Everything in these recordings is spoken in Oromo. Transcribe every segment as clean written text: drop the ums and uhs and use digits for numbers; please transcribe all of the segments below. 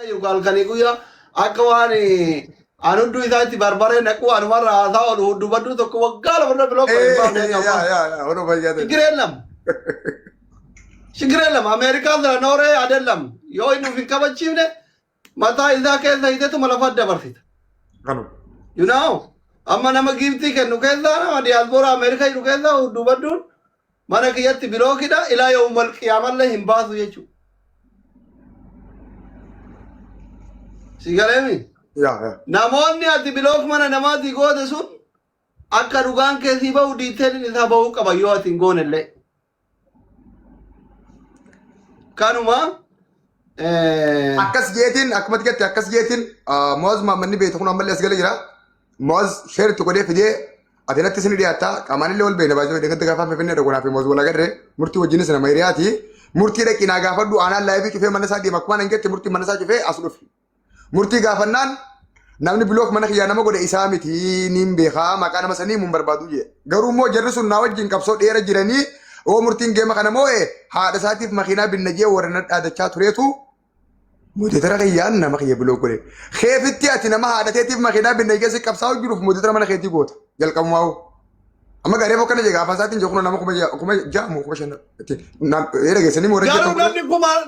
Jiru halkanii guyyaa akka waan an hudduu isaatti barbaree naquu anumarra haasaa oolu hudduu badduu tokko waggaa 2 irra block godhe hin baafne hanga Yaa ammaa. yaa yaa oduu fayyaa ta'e. ችግር የለም ችግር የለም አሜሪካ ስለኖረ አይደለም yoo inni of hin kabachiifne mataa isaa keessa hiiteetuma lafa dabarsita. Kanuma. You know, amma nama giiftii kennu keessaa nama diyaaspoora Ameerikaa jiru keessaa hudduu badduun mana kiyyatti blockidha ilaa yoomal qiyaamallee hin baasu jechuudha. Si galeemi? Yaa yaa. Namoonni ati block mana namaatii goote sun akka dhugaan keessii bahu detailiin isaa bahuu qaba yoo ati hin goonellee. Kanuma Akkas jeetiin akkumatti jette akkas jeetiin Mo'az Maammanni beektu kun ammallee as gala jira. Mo'az share itti godhee fidee ati natti isin dhiyaatta qaamaan illee wal beekna baay'ee dhegatti gaafa finfinnee dhaqu naaf Mo'az wal agarre murtii wajjinis nama hiriyaati. Murtii dhaqi naa gaafadhu aanaan live cufee mana isaa deema akkuma nan jette murtii mana isaa cufee as dhufe. Murtii gaafannaan namni block mana kiyyaa nama godhe isaa miti niin beekaa maqaa nama sanii mun barbaadu jee. Garuu immoo jarri sun naa wajjin qabsoo dheera jiranii oo murtiin geema kana moo'e haadha isaatiif makiinaa binna jee warra na dhaadachaa tureetu moderator kiyyaan nama kiyya block godhe. Keefitti ati nama haadha teetiif makiinaa binna jee si qabsaa'u jiruuf moderator mana keetii goota jalqabumaa hoo. Amma garee bokkana jee gaafa isaatiin jechuun nama 6000 moo 5000 dhageessanii moo Garuu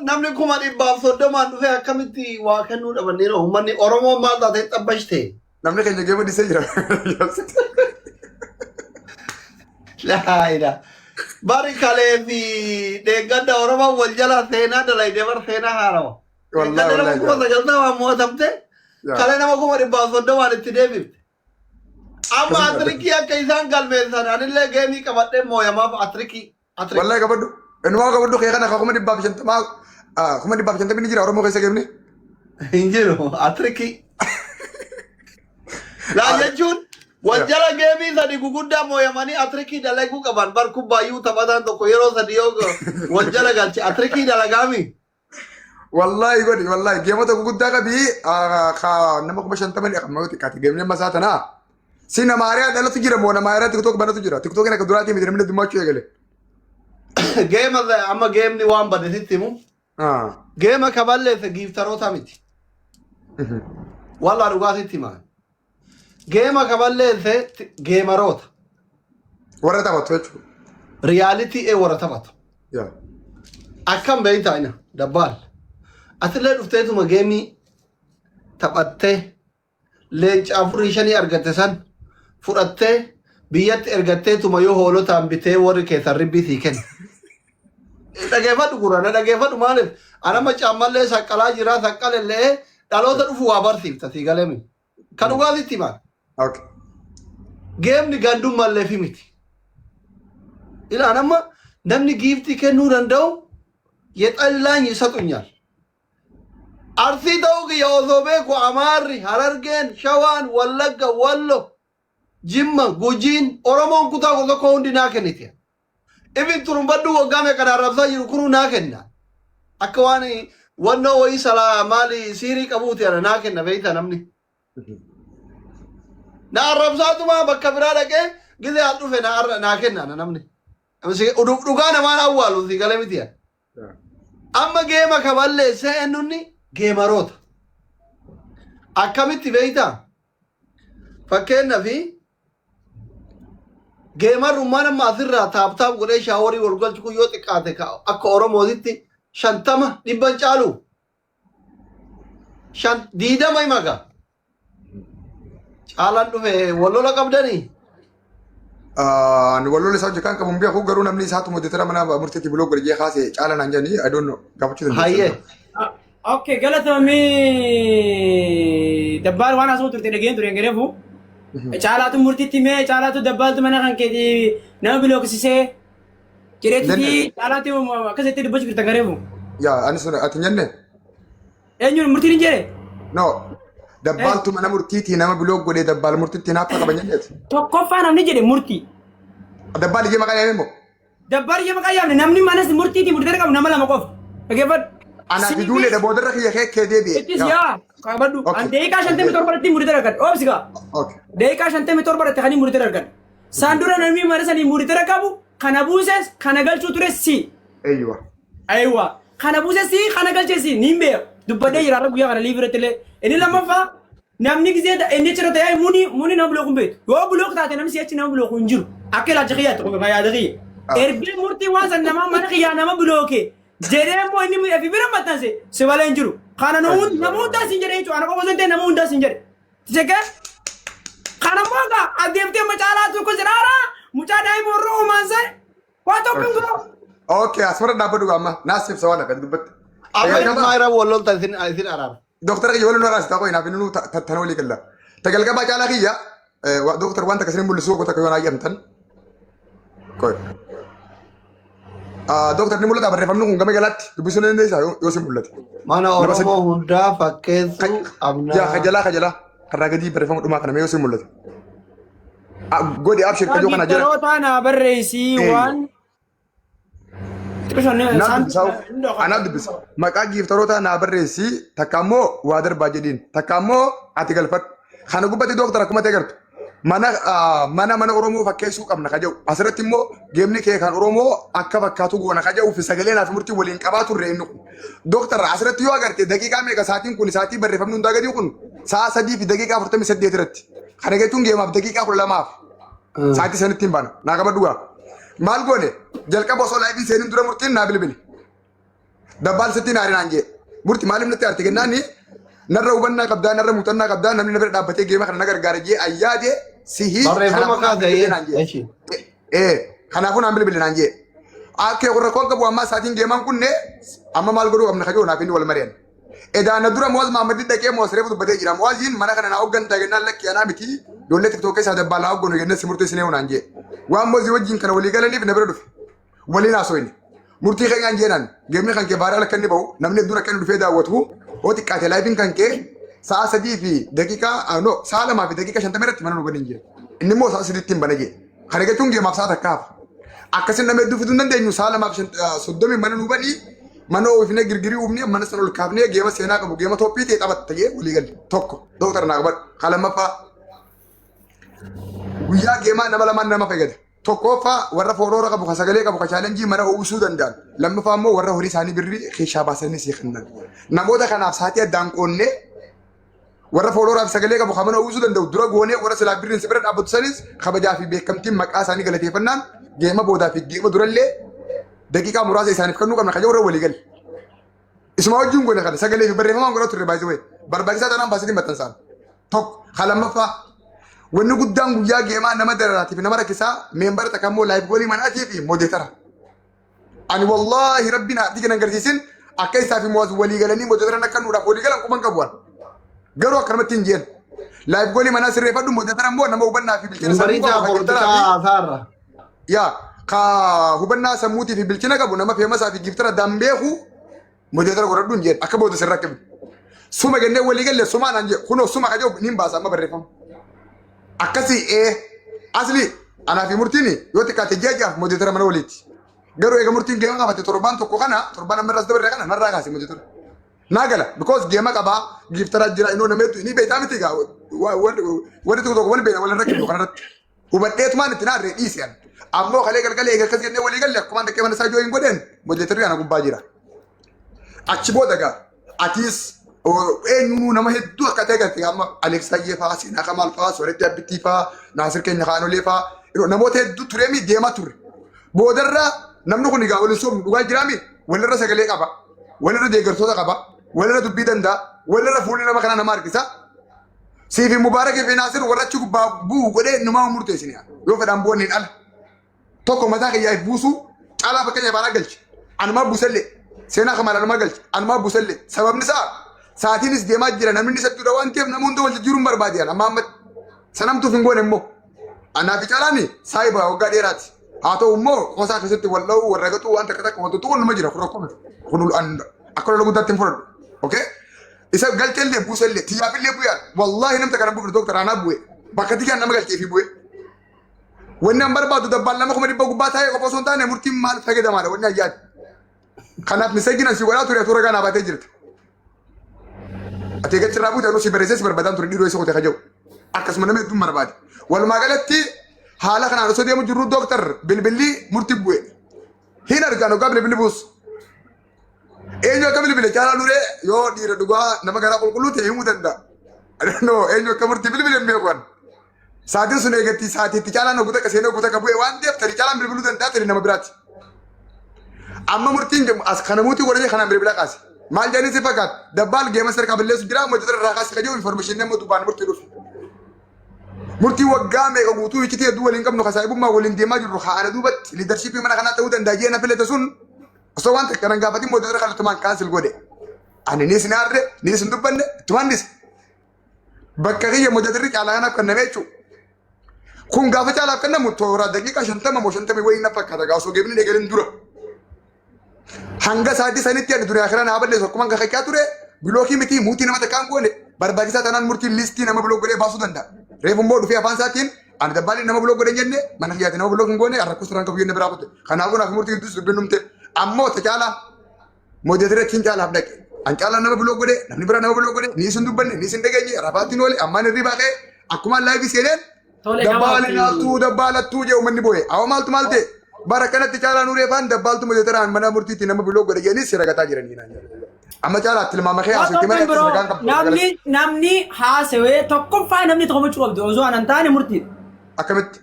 namni 130,000 dhufee akkamitti waa kennuu dhabanii uummanni Oromoo maal taatee xabbashte? Namni keenya geema dhisee jira. Laayida. Bari kalee fi deeggadda Oromoo wal jala seenaa dalayde bar seenaa haarawa. Wallaahi Deeggadda nama wallaahi. 90,000 mo'atamte kalee nama 130,000 itti deebifte. Amma hat-trickii akka isaan galmeessan anillee gameii qabadhee mooyamaaf hat-trickii. Hat-trickii. Wallahi qabadhu. Innumaa qabadhu kee kana 150,000 150,000 ni jira Oromoo keessa gameni. Hin jiru hat-trickii. Laa jechuun wal jala gameii sadi guguddaa mooyamanii hat-trickii dalaguu qaban bar kubbaayyuu taphataan tokko yeroo sadi yoo wal jala galche hat-trickii dalagaami. Wallahi godhi wallahi gameota guguddaa qabii ka nama 50,000 ni qabma yoo xiqqaate gameni amma isaa tanaa. Si nama haaraa dhalatu jira moo nama haaraa TikTok banatu jira. TikTokiin akka duraatii miti namni heddummachuu eegale. Game amma gameni waan bade sitti himu. Game ka balleesse gifteroota miti. Wallaa dhugaa sitti hima. Game ka balleesse gameroota. Warra taphatu jechuudha. Reality ee warra taphatu. Yaa. Akkam beektaa ina dabbaal. Atillee dhufteetuma gameii taphattee leenca afurii shanii argatte san fudhattee biyyatti ergatteetuma yoo hoolotaan bitee warri keessan ribbii sii kenna. Dhageeffadhu gurra na dhageeffadhu maaliif anama caammallee saqqalaa jira saqqalellee dhaloota dhufu waa barsiifta sii galeemi. Kan dhugaa sitti himaa. Okay. Gameni gandummallee fi miti. Ilaan amma namni giftii kennuu danda'u የጠላኝ ይሰጡኛል። Arsii ta'uu kiyya osoo beeku Amaarri, Harargeen, Shawaan, Wallagga, Wallo, Jimma, Gujiin, Oromoon kutaa 11 hundi naa kennite. Ibin turumbaddu waggaa meeqa arrabsaa jiru kunuu naa kenna. Akka waan wannoo wayii salaa maali siirii qabuuti ana naa kenna beektaa namni. Na arrabsaatuma bakka biraa dhaqee gizee an dhufe na arra naa kenna ana namni. Dhugaa namaan awwaalu si galee miti. Amma game ka balleessee eenyunni gameroota. Akkamitti beektaa? Fakkeenyaaf gamerrummaan amma asirraa tap tap godhee showerii wal galchu kun yoo xiqqaate akka Oromootitti 50 dhibban caalu. Shan 20 himaga. Caalaan dhufe wal lola qabdanii? Ani wal lola isaa hojii kan qabu hin beeku garuu namni isaatu moderator mana murtiitti block godhe jee kaase caala naan jedhanii I don't know gaafachuu dandeessa. Hayyee. Okay, galatoomii dabbaal waan asuu turte dhageen ture gareefu. Caalaatu murtiitti mee caalaatu dabbaaltu mana kan keetii nama blocksisee jedheetti caalaatti akkasitti dubbachuu jirtan gareefu. Yaa ani sun ati hin jenne? Eenyuun murtiin hin jedhe? No. Dabbaaltu mana murtiitii nama block godhee dabbaal murtiitti naaffa qaba jenneeti. Tokkoffaa namni jedhe murtii. Dabbaal ijee maqaa yaame moo? Dabbaal ijee maqaa yaamne namni manas murtiitii murtii qabu nama lama qofa. Dhaggeeffadhu. Anaa fi duuleedha boodarra kiyya kee deebi'e. Ittis yaa qabadhu. Okay. An daqiiqaa 57 irratti murtii argadhu. Oobsi gaa. Okay. Daqiiqaa 57 irratti kan murtii argadhu. Saan dura namni mana sanii murtii qabu kana buuses kana galchuu ture si. Eeyyuwa. Aywa. Kana buuses si kana galchee si niin beeku. Dubbadhee jira har'a guyyaa kana live irratti illee. Inni lammaffaa namni gisee inni achirra ta'ee muni muni nama block hin beektu. Yoo block taate namni si'achi nama block hin jiru. Akka ilaalcha kiyyaatti qofa yaada kiyya. Ergee murtii waan san namaa mana kiyyaa nama blocke jedhee immoo inni fi bira maxxanse si malee hin jiru. Kana nama hundaa siin jedhee jechuudha. Ana qofa osoo hin ta'in nama hundaa siin jedhe. Tishekee kana immoo egaa adeemtee macaalaa tokko jedhaara mucaa daa'ima warra uumaan san waa tokko hin godhu. Okay, asirra dhaabbadhu amma naas ibsa waan akka dubbatti. Amma Ismaa'ila wal loltan isin isin araara. Doktara kiyya waliin araarsitaa qoy naaf inni nu tana walii galla. Tagalgabaa caalaa kiyya doktar wanta akkasii mul'isuu goota akka yoo naayyamtan. Qoy. Doktar ni mul'ata barreeffamni kun gama jalaatti dubbisuu ni dandeessaa yoo si mul'ate. Mana Nama Oromoo hundaa fakkeessuu Yaa qabnaa. kajalaa kajalaa karraa gadii barreeffama dhumaa kana mee yoo si mul'ate. Godhi abshir kajoo kana jala. Gittarootaa naa barreessii waan. Naa dubbisa anaa dubbisa. Maqaa giiftarootaa naa barreessi takka immoo waa darbaa jedhiin takka immoo ati galfadhu. Kana gubbatti dooktar akkuma ta'e gartu. Mana mana mana Oromoo fakkeessuu qabna ka jedhu. Asirratti immoo geemni kee kan Oromoo akka fakkaatu goona ka jedhuu fi sagalee naaf murtii waliin qabaa turre inni kun. Dooktar asirratti yoo agarte daqiiqaa meeqa sa'aatiin kun sa'aatii barreeffamni hundaa gadii kun sa'a 3:48 irratti. Kana jechuun geemaaf daqiiqaa 12f. Sa'aatii sanitti hin baana. Naa qabadhu gaa. Maal goone jalqaba osoo liveiin seenin dura murtiin naa bilbili. Dabbaal sitti naari naan jee. Murti maaliif natti aarte kennaani narra hubannaa qabdaa narra muuxannaa qabdaa namni na bira dhaabbatee geema kana na gargaara jee ayyaade sihii Barreeffama kanaafuu naan bilbili kaasee. naan jee. Eshi. Ee kanaafuu naan bilbili naan jee. Akka warra koon qabu ammaa sa'aatiin geemaan kunne amma maal godhuu qabna kajoo naaf inni wal mari'an. Edaa na dura Muwaaz Mahammad dhaqee Muwaaz reefu dubbatee jira. Muwaaziin mana kana naa hooggantaa jennaan lakki anaa miti ijoollee TikTok keessaa dabbaalaa hoogganu jennee si murteessinee naan jee. Waan Muwaazii wajjin kana walii galaniif na bira dhufe. Waliin haasofne. Murtii keenyaan jeenaan geemni kan kee viral akka inni bahu namni hedduun akka inni dhufee daawwatu hoo xiqqaate liveiin kan kee sa'a sadii fi daqiiqaa no sa'a 2:50 irratti mana nu banin jee. Inni immoo sa'a 3tti hin bana jee. Kana jechuun geemaaf sa'a takka hafa. Akkasin nama hedduu fiduu hin dandeenyu sa'a 2:30 mana nu banii mana oofnee girgirii uumnee mana sana ol kaafnee geema seenaa qabu geema toophii ta'e taphatta jee walii galle tokko dooktar naa qabadhu. Ka lammaffaa guyyaa geemaa nama lamaan nama fayyada. Tokkoffaa warra follower qabu ka sagalee qabu ka challenge mana uwwisuu danda'an. Lammaffaa immoo warra horii isaanii birrii keessaa baasanii sii kennan. Namoota kanaaf sa'aatii addaan qoonnee warra followeraaf sagalee qabu kan mana uwwisuu danda'u dura goonee warra silaa birriin si bira dhaabbatu sanis kabajaa fi beekamtiin maqaa isaanii galateeffannaan geema boodaa fi geema durallee daqiiqaa muraasa isaaniif kennuu qabna kaja warra walii galle. Isuma wajjin goone kana sagalee fi barreeffamaan godhaa turre baay'ee wayi. Barbaachisaa taanaan baasitiin maxxansaan. Tokko ka lammaffaa wanni guddaan guyyaa geemaa nama dararaatiif nama rakkisaa member takka immoo live goalii manaatii fi moderator. Ani wallaahi rabbiin haadhi kan agarsiisin akka isaa fi muwaaz walii galanii moderator akka nuudhaaf walii galan quban qabu. Garuu akkanumatti hin jeen. Live goalii manaa sirreeffadhu moderator immoo nama hubannaa fi bilchina sammuu Bariisaa qabu kan giftaraa fi poolitikaa haasaarra. Yaa ka hubannaa sammuutii fi bilchina qabu nama famousaa fi giftara addaan beeku moderator godhadhu hin jeen akka booda sirra qabu. Suma jennee walii galle sumaa naan jee kunoo suma kajoo niin baasa amma barreeffama. Akkasii ee asli anaa fi murtiin yoo xiqqaate ji'a ja'aaf moderator mana waliiti. Garuu eega murtiin geema qabate torbaan tokko kana torbaan amma irraas dabarre kana narraa kaase moderator. Naa gala because geema qabaa giftara jira inoo nama hedduu ni beektaa miti egaa warri tokko tokko wal beekna wal rakkifnu kanarratti. Hubadheetumaan itti naarree dhiise an. Ammoo kalee galgala eega akkas jennee walii galle akkumaan dhaqee mana isaa join godheen moderatorri ana gubbaa jira. Achi booda gaa atiis eenyunuu nama hedduu akka ta'e garte amma Aleksaayyee fa'aa Seenaa Kamaal fa'aa Sooretti Abbittii fa'aa Naasir keenya Kaanolee fa'aa namoota hedduu tureemii deemaa turre. Boodarra namni kun egaa waliin soomnu dhugaa jiraami walirra sagalee qaba walirra deeggartoota qaba walirra dubbii danda'a walirra fuulli nama kanaa nama harkisa. Siifi Mubaarakii fi Naasir warra achi gubbaa bu'u godhee numaa murteessine. Yoo fedhaan bu'an hin ala. Tokko mataa kiyyaaf buusuu caalaa fakkeenyaaf anaa galche. Anumaa buusallee. Seenaa kamaal anumaa galche. Anumaa buusallee. Sababni isaa sa'aatiinis deemaa jira namni inni sadduudha waan ta'eef nama hunda wal jijjiiruun barbaade amma ammatti. Sanamtuuf hin goone immoo. Anaa fi caalaan saayiba waggaa dheeraati. Haa ta'u immoo qosaa keessatti wal dha'uu wal ragaxuu waan takka takka wantoota kun numa jira kun rakkoo miti. Kun akka lola guddaatti hin fudhadhu. Okay? Isa galchellee buusellee tiyyaafillee bu'ee wallaahi namta kana buufne dooktar anaa bu'e bakka tiyyaan nama galchee fi bu'e. Wanni an barbaadu dabbaan nama 100,000 gubbaa taa'ee qofa osoo hin taane murtiin maal fayyadamaadha wanni ayyaati. Kanaaf messageiin asii godhaa ture tura ganaa baatee jirta. Ati eegatti irraa buute anuu si barreessee si barbaadaan ture dhiiroo isa kute kaja'u. Akkasuma nama hedduun barbaade. Walumaa galatti haala kanaan osoo deemu jirru dooktar bilbilli murtii bu'e. Hin argaan hoggaa bilbilli buusu. Eenyu akka bilbile caalaa nuree yoo dhiira dhugaa nama garaa qulqulluu ta'e himuu danda'a. I don't know eenyu akka murtii bilbile hin beeku ani. Saatiin sun eegatti saatiitti caalaan ogu takka seenee ogu takka bu'e waan ta'eef tarii caalaan bilbiluu danda'a tarii nama biraati. Amma murtiin as kana muutii godhatee kanaan bilbila kaase. Maal jedhanii si fakkaata? Dabbaal geema sarkaa balleessu jira amma irraa kaase kan jiru information nama dubbaan murtii dhufe. Murtii waggaa meeqa guutuu iccitii hedduu waliin qabnu kasaa'ibummaa waliin deemaa jirru haala duubatti leadershipii mana kanaa ta'uu danda'a jee na filate sun osoo waan takka nan gaafatin mootii irra kallattumaan cancel godhe. Ani ni isin aarre ni isin dubbanne ittumaan dhise. Bakka kiyya mootii caalaa kanaaf kenname jechuudha. Kun gaafa caalaaf kennamu toora daqiiqaa 50 moo 50 wayii na fakkaata gaa osoo geebni eegalin dura. Hanga sa'aatii sanitti ani duniyaa kana naa balleessu akkuma kakachaa ture block miti mute nama takkaan goone barbaachisaa taanaan murtiin list nama block godhee baasuu danda'a. Reefu immoo dhufee afaan isaatiin ani dabbaaliin nama block godhe hin jenne mana kiyyaatti nama block hin goone rakkoos turaan qabu jenne biraa kute. Kanaafuu naaf murtii gidduus dubbiin dhumte ammoo ta caalaa moderator achiin caalaaf dhaqe. An caalaa nama block godhe namni biraa nama block godhe ni isin dubbanne ni isin dhageenye rafaattiin oole ammaan hirribaa ka'e akkuma live seeneen Tole dabbaali gabaabsi. naaltuu dabbaalattuu jee uummanni boo'e. Awwa maaltu maal ta'e? Bara kanatti caalaa nuree faan dabbaaltu moderatoraan mana murtiitti nama block godhe jedhanii si ragataa jiranii naan jedhe. Amma caalaa tilmaama kee haasofte malee Bro, ragaan qabdu. namni haasawee tokkoffaa namni tokko gochuu qabdu osoo anan taane murtiidha. Akkamitti?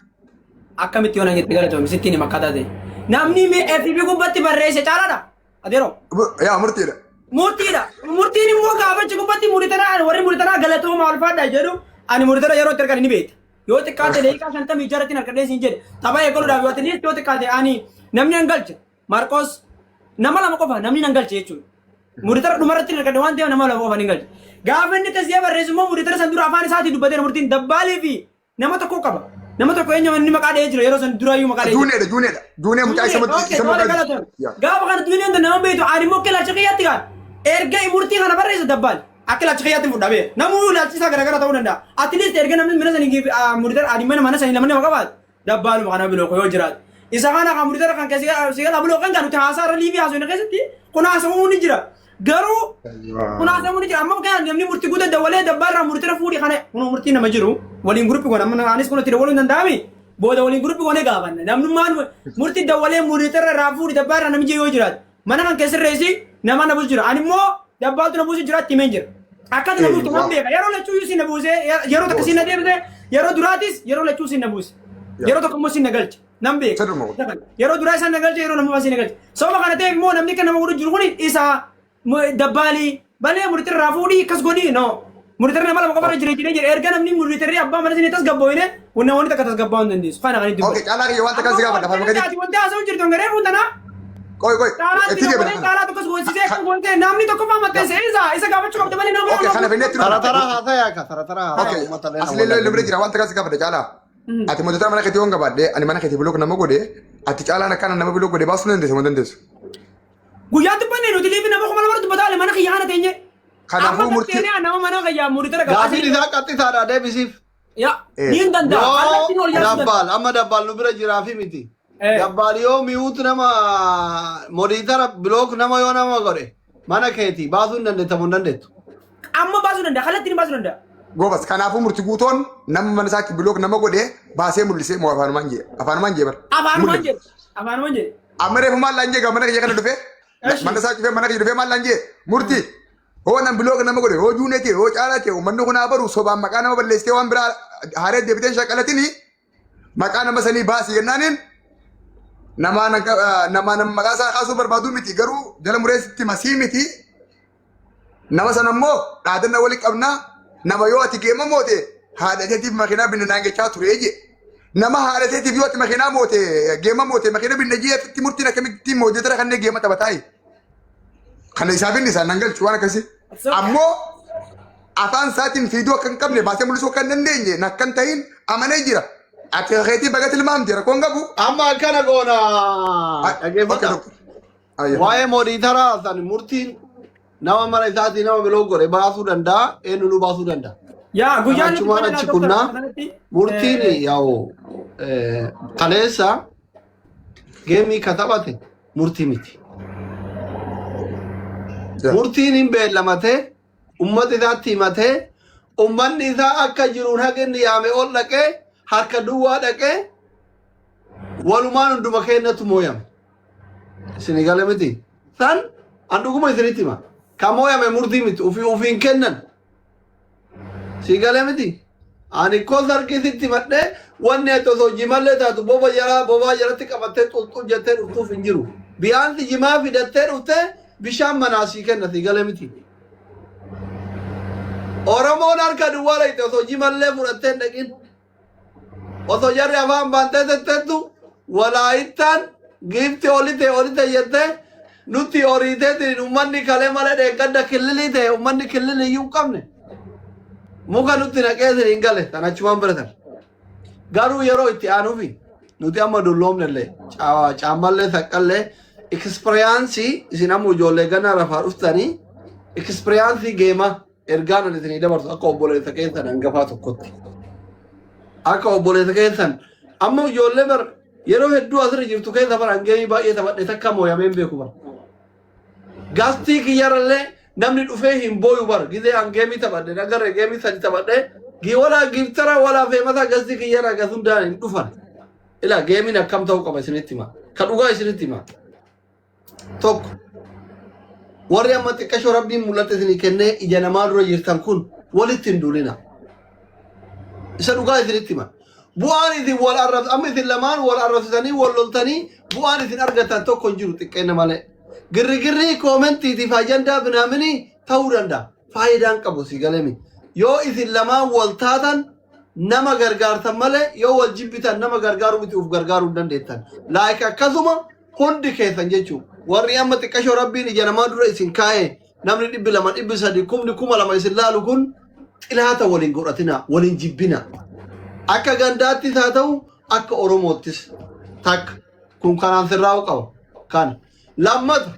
Akkamitti yoo nan jette galatoomii sittiin hima akkaataa ta'e. Namni mee FB gubbatti barreesse caalaadha. Adeeroo. Yaa murtiidha. Murtiidha. Murtiin immoo gaafachi gubbatti muritaraa warri muritaraa galatooma ulfaadha jedhu ani muritara yeroo itti argan ni beekta. Yoo xiqqaate daqiiqaa 56tti harkadhee siin jedhe tapha eegaluudhaaf yoo atileet yoo xiqqaate ani namni nan galche Maarqos nama lama qofa namni nan galche jechuudha. Muritara dhumarratti harkadhe waan ta'eef nama lama qofa ni galche. Gaafa inni tasiyee barreessu immoo muritara san dura afaan isaatii dubbateera murtiin dabbaalii fi nama tokko qaba. Nama tokko eenyu inni maqaa dhahee jira yeroo san duraayyuu maqaa dhahee jira. Juuneedha juuneedha. Juunee mucaa isa Okay, isa tole galatoon. Gaafa kana duuniin nama beektu ani immoo akka ilaalcha kiyyaatti kaan erga murtii kana barreesse dabbaal akka ilaalcha kiyyaatti fudhaa bee namuu ilaalchi isaa garaagara ta'uu danda'a. At least erga namni mana sanii murtara ani mana sanii namni nama qabaatu dabbaaluma kana block yoo jiraatu. Isa kana kan murtara kan keessa si gala block kan nuti haasaa irra live haasofne keessatti kun haasawuu ni jira. Garuu kun haasawuu ni jira. Amma kan namni murtii guutuu dawalee dabbaarraa murtara fuudhi kana kun murtii nama jiru waliin group goona amma anis kun itti dawaluu hin danda'ami. Booda waliin group goonee gaafanna. Namnummaan murtii dawalee murtara irraa fuudhi dabbaarraa namni yoo jiraatu. Mana kan keessa reessi nama na buusu jira. Ani immoo dabbaaltu na buusu jira itti himeen jira. Akkati na buustu nan beeka. Yeroo lachuu si na buuse yeroo tokko si na deebise yeroo duraatis yeroo lachuu si na buuse. Yeroo tokko immoo si na galche. Nan beeka. Sirruma kun. Yeroo duraa isaan na galche yeroo lammaffaa si na galche. Sababa kana ta'eef immoo namni kan nama godhu jiru kun isa dabbaalii balee murtirraa fuudhii akkas godhii no. Murtirri nama lama qofarra jira jira jira erga namni murtirri abbaa mana sinii tasgabbooyne wanna wanni takka tasgabbaa'uu hin dandeessu. Kana kan itti Okay caalaa kiyya waan takka si gaafadha afaan gaditti. Wanti haasa'u jirtu garee fuuntanaa. Qoy qoy. Caalaatti Itti deebina dabalee kana. caalaa tokkos goosisee akka goosisee namni tokko faa maxxanse isa gaafachuu qabda malee nama Okay kana finneetti Tara tara haasa'aa ka tara tara haasa'aa Okay uummata leen asli illee bira jira waan takka si gaafadha caalaa. Ati moderator mana keetii waan gabaadhe ani mana keetii block nama godhe ati caalaan akkana nama block godhe baasuu dandeessa moo dandeessu. Guyyaa dubbanne nuti live nama 2000 dubbataa mana kiyya kana teenye. Kanaafuu Amma murtii fakkeenyaa nama mana kiyyaa murtara qaba. Gaafiin isaa qaxxitaadha deebisiif. Yaa ni hin danda'a. Kallattiin ol Yoo yaasuu danda'a. dabbaal amma dabbaal nu bira jiraa fi miti. Dabbaal yoo mute nama moderator block nama yoo nama godhe mana keetii baasuu hin dandeettamu hin dandeettu. Amma baasuu danda'a. Kallattiin baasuu danda'a. Goobas kanaafuu murtii guutoon nama mana isaatti block nama godhe baasee mul'isee moo afaanumaan jee afaanumaan jee bara. Afaanumaan jedhe. Afaanumaan jedhe. Amma reefu maal laan jee gaa mana kiyya kana dhufee mana isaa cufee mana kiyya dhufee maal laan jee murtii hoo nan block nama godhe hoo juunee ta'e hoo caalaa ta'e uummanni kun haa baru sobaan maqaa nama balleessitee waan biraa haaree deebitee shaqalatini maqaa nama sanii baasii jennaaniin namaa namaa nama maqaa isaa kaasuu barbaadu miti garuu jala mureessitti masii miti nama sana immoo dhaadanna wali qabnaa nama yoo ati geema moote haadha keetiif makiinaa binne naan jechaa ture je nama haadha keetiif yoo ati makiinaa moote geema moote makiina binne jee fitti murtiin akkamitti moojetara kanneen geema taphataayi kana isaaf inni isaan nan galchu waan akkasii ammoo afaan isaatiin fiiduu akka hin qabne baasee mul'isuu akka hin dandeenye nakka hin ta'in amanee jira ati keetii baga tilmaamte rakkoon qabu. Amma akkana goona Okay, dhaggeeffadha. doctor. Ayya. Waa'ee moderator san murtiin nama mana isaatii nama block godhe baasuu danda'a eenyu nu baasuu danda'a. Yaa guyyaa nuti Achumaan achi kunnaa murtiin yaa'u kaleessa game ka taphate murtii miti. Murtiin hin beellamatee ummata isaatti himatee ummanni isaa akka jiruun haga inni yaame ol dhaqee harka duwwaa dhaqee walumaan hunduma keenyatu mooyame. Isin gale miti. San An dhuguma isinitti hima. Ka mooyame murtii miti. Ufii ufiin kennan. Sii galee miti. Ani koo sarkii sitti himadhee wanni ati osoo jimallee taatu boba jaraa bobaa jalatti qabattee xulxul jettee dhuftuuf hin jiru. Biyaansi jimaa fidattee dhuftee bishaan manaa sii kenna sii galee miti. Oromoon harka duwwaa dhayxe osoo jimallee fudhattee hin dhaqin. Osoo jarri afaan baantee tettettu walaayittaan giifti olite olite jettee nutti horiiteetiin ummanni kalee malee dheengadda killilii ta'e ummanni killilii iyyuu hin qabne muka nutti naqeetiin hin gale tan achumaan biratan. Garuu yeroo itti aanuufi nuti amma dulloomnellee caammallee saqqallee ekspiriyaansii isin amma ijoollee ganaa lafaa dhuftanii ekspiriyaansii geemaa ergaan ani isinii dabarsu akka obboleessa keessan hangafaa tokkotti. Akka obboleessa keessan amma ijoollee bar yeroo hedduu asirra jirtu keessa bar hangeemii baay'ee taphadhe takka mooyamee hin beeku bar. Gastii kiyyarallee namni dhufee hin booyu bar gizee hangeemii taphadhe nagarre geemii sadi taphadhe gi walaa giftara walaa feemataa gastii kiyyarra gas hundaan hin dhufan. Ila geemiin akkam ta'uu qaba isinitti hima. Ka dhugaa isinitti hima. Tokko warri amma xiqqashoo rabbiin mul'ata isinii kennee ija namaa dura jirtan kun walitti hin duulina. Isa dhugaa isinitti hima. Bu'aan isin wal arrabs amma isin lamaan wal arrabsitanii wal loltanii bu'aan isin argattan tokko hin jiru xiqqeenna malee. Girrigirrii koomentiitiif ajandaa binaaminii ta'uu danda'a. Faayidaan qabu si galemi. Yoo isin lamaan wal taatan nama gargaartan malee yoo wal jibbitan nama gargaaruu miti uf gargaaruu hin dandeettan. Like akkasuma hundi keessan jechuun warri amma xiqqashoo rabbiin ija namaa dura isin kaa'e namni 200 300 kumni 2000 isin laalu kun xilaata waliin godhatina waliin jibbina. Akka gandaattis haa ta'u akka Oromoottis takka kun kanaan sirraa'uu qaba. Kana lammata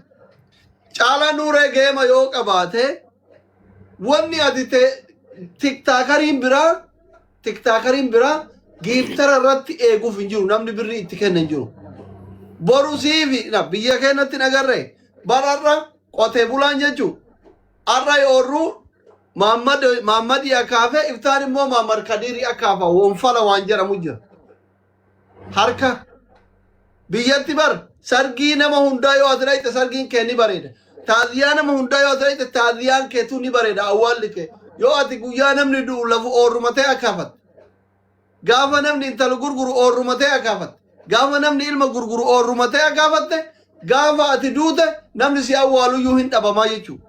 Caalaa Nuuree geema yoo qabaate wanni ati te tiktaakariin biraa tiktaakariin biraa giiftara irratti eeguuf hin jiru namni birrii itti kenna hin jiru. Boru siifi na biyya keenyatti hin agarre bararra qotee bulaan jechuun har'a yoorruu Maammad Maammadii akaafe iftaan immoo Maammad Kadiirii akaafa wonfala waan jedhamu jira. Harka biyyatti bar sargii nama hundaa yoo ati dhayxe sargiin kee ni bareeda. Taaziyaa nama hundaa yoo ati dhayxe taaziyaan keetuu ni bareeda awwaalli kee. Yoo ati guyyaa namni du'u lafu oorrumatee akaafatte. Gaafa namni intala gurguru oorrumatee akaafatte. Gaafa namni ilma gurguru oorrumatee akaafatte. Gaafa ati duute namni si awwaaluyyuu hin dhabamaa jechuudha.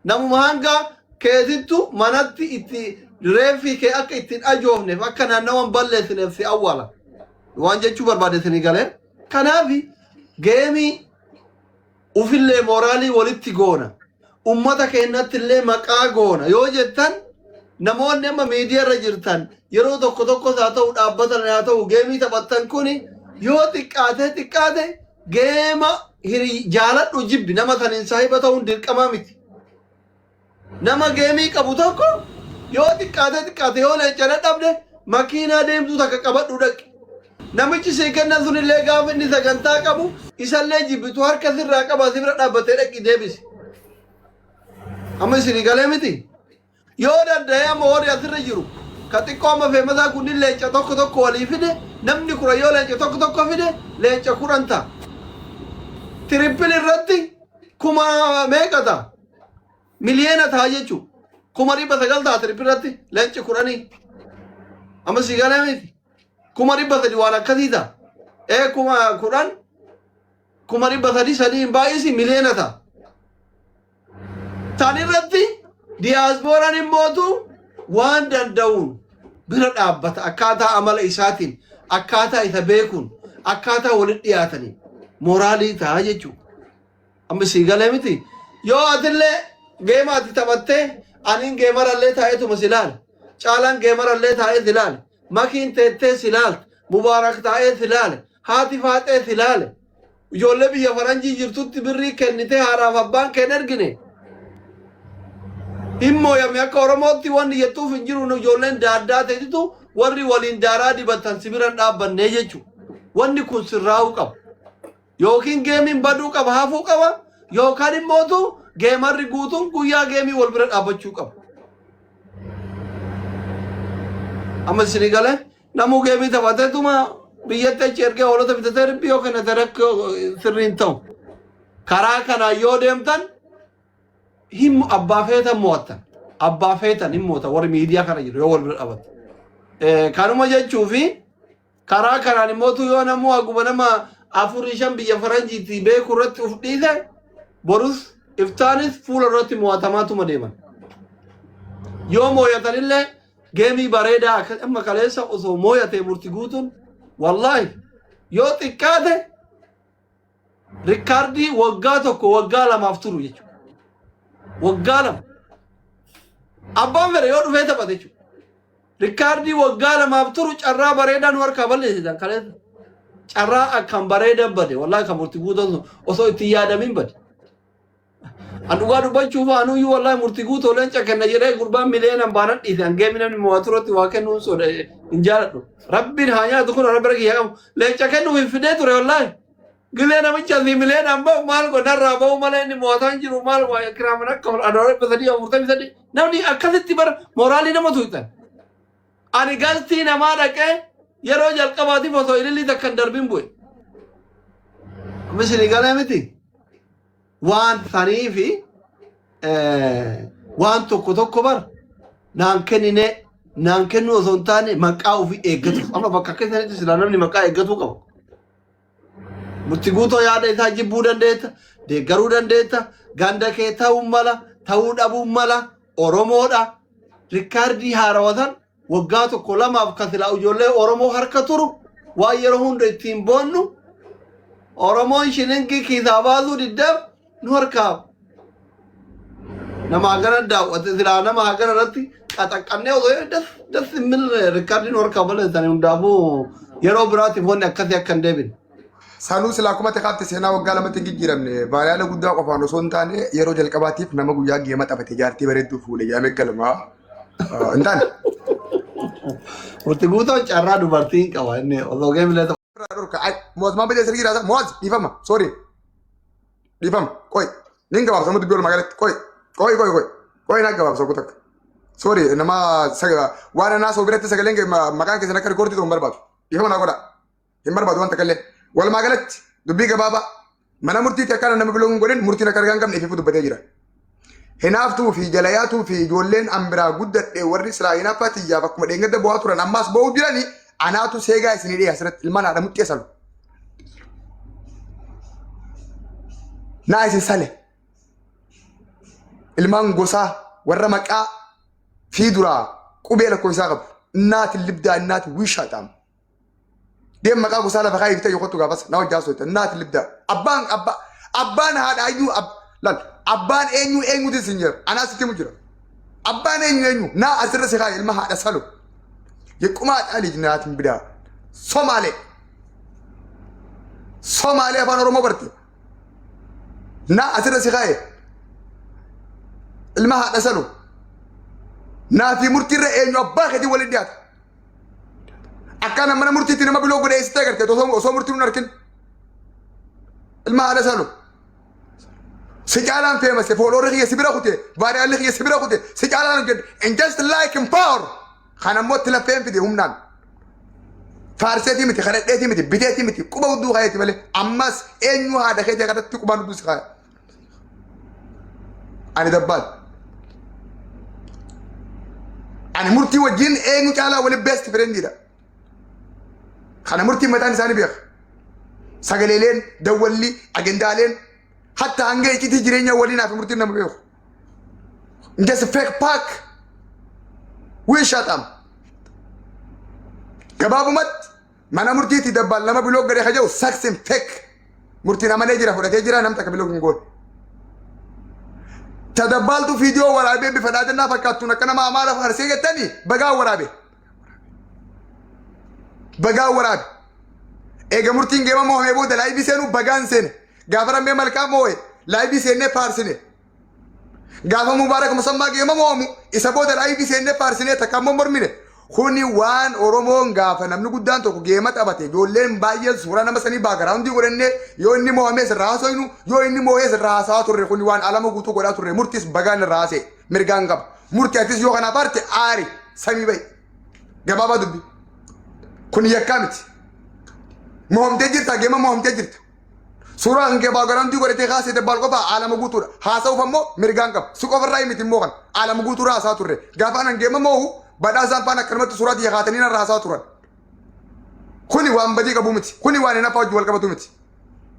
Namuma hanga keetittu manatti itti reeffii kee akka ittiin ajoofneef akka naannawan balleessineef si awwaala. Waan jechuu barbaade isinii galee. Kanaaf geemii ufillee mooraalii walitti goona. Ummata keenyatti illee maqaa goona yoo jettan namoonni amma miidiyaa irra jirtan yeroo tokko tokkos haa ta'u dhaabbatan haa ta'u geemii taphattan kuni yoo xiqqaatee xiqqaate Geema hiri jaaladhu jibbi nama saniin saahiba ta'uun dirqamaa miti. Nama geemii qabu tokko yoo xiqqaate xiqqaate yoo leenca dadhabde makiinaa deemtuu takka qabadhu dhaqi. Namichi sii kennan sunillee gaafa inni sagantaa qabu isallee jibbitu harka sirraa qaba si bira dhaabbatee dhaqi deebisi. Amma isinii galee miti. Yoo danda'e amma warri asirra jiru ka xiqqoo amma feemasaa kunniin leenca tokko tokko walii fide namni 10 yoo leenca tokko tokko fide leenca 10 ta'a. Tirippil irratti kuma meeqa ta'a? Miliyoona ta'a jechuudha. 900,000 ta'a tirippil irratti leenci kudhanii. Amma si galee miti. 300,000 waan akkasii ta'a. Ee 10,000 300,000 sadii hin baay'isi miliyoona ta'a. Tan irratti diyaaspooraan immootu waan danda'uun bira dhaabbata akkaataa amala isaatiin akkaataa isa beekuun akkaataa walitti dhiyaataniin mooraalii ta'a jechuudha. Amma sii galee miti yoo atillee geema ati taphattee aniin geemarallee taa'eetuma si ilaala. Caalaan geemarallee taa'ee si ilaala. Makiin teettee si ilaalta. Mubaarak taa'ee si ilaale. Haati faaxee si ilaale. Ijoollee biyya faranjii jirtutti birrii kennitee haadhaaf abbaan kee hin ergine. Hin mooyame akka Oromootti wanni jettuuf hin jiru nu ijoolleen daaddaa ta'etu warri waliin daaraa dibatan si bira hin dhaabbannee jechuudha. Wanni kun sirraa'uu qaba. Yookiin geemiin baduu qaba hafuu qaba yookaan immootu geemarri guutuun guyyaa geemii wal bira dhaabbachuu qaba. Amma isinii galee namuu geemii taphateetuma biyyatti achi ergee hoolota bitatee ribbii yoo kennate rakkoo sirrii hin ta'u. Karaa kanaan yoo deemtan hin abbaa feetan mo'attan. Abbaa feetan hin mo'atan warri miidiyaa kana jiru yoo wal bira dhaabatan. Kanuma jechuu fi karaa kanaan immoo yoo namuu haguma nama afurii shan biyya faranjiitti beeku irratti uf dhiise, borus iftaanis fuula irratti mo'atamaatuma deeman. Yoo mooyatanillee geemii bareedaa akka amma kaleessa osoo mooyatee murti guutuun, wallaahi yoo xiqqaate rikkaardii waggaa 1 waggaa 2f turu jechuudha. Waggaa 2. Abbaan fedhe yoo dhufee taphate jechuudha. Rikkaardii waggaa 2f turu carraa bareedaa nu harkaa balleessitan kaleessa. Carraa akkan bareedaa bade, wallaahi kan murti guutuun sun osoo itti yaadamin bade. An dhugaa dubbachuuf anuyyuu wallaahi murti guutuu leenca kenna jedhee gurbaan miliyeenan baanan dhiise. An geemi namni mo'atu irratti waa kennuun soda hin jaaladhu. Rabbiin haa nyaatu, kun rabbi kiyya qabu. Leenca kennuuf hin fidee ture wallaahi. Gilee namicha asii miliyeenan ba'u maal godharraa ba'u malee inni mo'ataa hin jiru, maal waa kiraaman akka adoora 343 namni akkasitti bara mooraalii nama tuqxan. Ani galtii namaa dhaqee yeroo jalqabaatiif osoo ilillii takka hin darbin bu'e. Amma isinii galee miti? Waan sanii fi waan tokko tokko bar naan kennine, naan kennuu osoo hin taane maqaa ofii eeggatu. Amma bakka akka isanitti silaa namni maqaa eeggatuu qaba. Murti guutoo yaada isaa jibbuu dandeetta, deeggaruu dandeetta, ganda kee ta'uu mala, ta'uu dhabuu mala, Oromoodha. Rikkaardii haarawatan waggaa 1 2f kan silaa ijoollee Oromoo harka turu, waan yeroo hunda ittiin boonnu, Oromoon shilingii kiisaa baasuu diddaaf nu harkaa nama hagana daawwate, silaa nama hagana irratti qaxaqqabnee osoo das das hin rikkaardii nu harkaa balleessanii. Hundaafuu yeroo biraatiif wanni akkasii akka hin deebine. Sanuu silaa akkuma xiqqaatti seenaa waggaa 2tti hin jijjiiramne, viral guddaa qofaan osoo hin taane yeroo jalqabaatiif nama guyyaa geema taphate jaartii bareedduu fuudhe jedhamee galmaa hin taane. Murti guutoon carraa dubartii hin qaba inni osoo geemilee Irraa dhorka. Ay, mootummaan biyya sirrii jiraata. Mo'az, dhiifama. Sorry. Dhiifama. Qoy. Nin gabaabsa dubbii walumaa galatti. Qoy. Qoy qoy qoy. Qoy na gabaabsa kutakka. Sorry, nama waan anaa soo biratti sagaleen maqaan keessan akka rikoortii ta'u hin barbaadu. Dhiifama naa godha. Hin barbaadu waan takka illee. Walumaa galatti dubbii gabaabaa mana murtiitti akkana nama biloo hin godhin, murtiin akka argaa hin qabne ififu dubbatee jira. Hinaaftuu fi jalayaatuu fi ijoolleen an biraa guddadhe warri silaa hinaaffaa tiyyaaf akkuma dheengadda bu'aa turan ammaas ba'uu jirani, anaatu seegaa isinii dhiye asirratti ilmaan haadha muxxee salu. Naa isin sale. Ilmaan gosaa warra maqaa fi duraa qubee lakkoofsaa qabu. Innaati libdaa, innaati wiishaa ta'amu. Deem, maqaa gosaa lafa kaayee bitee kottu gaafas na wajjaa soita naati libdaa. Abbaan abbaa abbaan haadha ayyuu lal abbaan eenyu eenyuti sin jira, anaa sitti himu jira. Abbaan eenyu eenyu naa asirra si kaayee, ilma haadha salu. Yequmaa dhaalii naatin bidaa. Somaalee. Somaalee afaan Oromoo barte. Naa asirra si kaayee. Ilma haadha salu. Naa fi murtiirra eenyu abbaa keetii waliin dhiyaata. Akkaan mana murtiitti nama biloo godhee eessatti agarte osoo murtiin hin arkin. Ilma haadha salu. Si caalaan feemase, fooloorri kiyya si bira kute, vaariyaalli kiyya si bira kute, si caalaan hojjedhe. And just like in power. Kan ammoo itti laffeen fide humnaan. Faarseetii miti, kadhadheetii miti, biteetii miti, quba hudduu kaayeeti malee. Ammas eenyu haadha keetii kadhatti qubaan hudduu si kaaya. Ani dabbaal. Ani murtii wajjin eenyu caalaa waliin best friendidha. Kana murtiin mataan isaanii beeka. Sagaleeleen, dawwalli, agendaaleen, hatta hanga iccitii jireenya waliin hafe murtiin nama beeku. Just fake pack. We shut up. Gabaabumatti mana murtiitti dabbaal nama block godhe ka jedhu success fake. Murtiin amanee jira, fudhatee jira, namni takka block hin goone. Tadabbaaltu viidiyoo waraabee bifa dhaadannaa fakkaattuun akka nama Amaara farsee jettanii, bagaa waraabe. Bagaa waraabe. Eega murtiin geema moo'amee booda live seenuu bagaan seene. Gaafa rammee malkaa moo'e live seennee faarsine. Gaafa Mubaarak Musammaa geema moo'amu isa booda live seennee faarsinee, takka immoo mormine. Kuni waan Oromoon gaafa namni guddaan tokko geema taphate ijoolleen baay'een suuraa nama sanii background godhannee yoo inni moo'amee sirraa haasoynu, yoo inni moo'ee sirraa haasawaa turre. Kuni waan alama guutuu godhaa turre. Murtis bagaan irraa haasa'e, mirgaan qaba. Murti atis yoo kanaaf aarte aari samii ba'i. Gabaabaa dubbi. Kun yakkaa miti. Mo'amtee jirta, geema mo'amtee jirta. Suuraa kan kee background godhatee kaasee dabbaal qofa aalama guutuudha. Haasa'uuf ammoo mirgaan qaba. Si qofarraa miti immoo kan aalama guutuurraa haasaa turre. Gaafa anan geema moohu badhaasaan faan akkanumatti suuraa tiyya kaatanii narra haasaa turan. Kuni waan badii qabu miti. Kuni waan hin hafaa wajjin wal qabatu miti.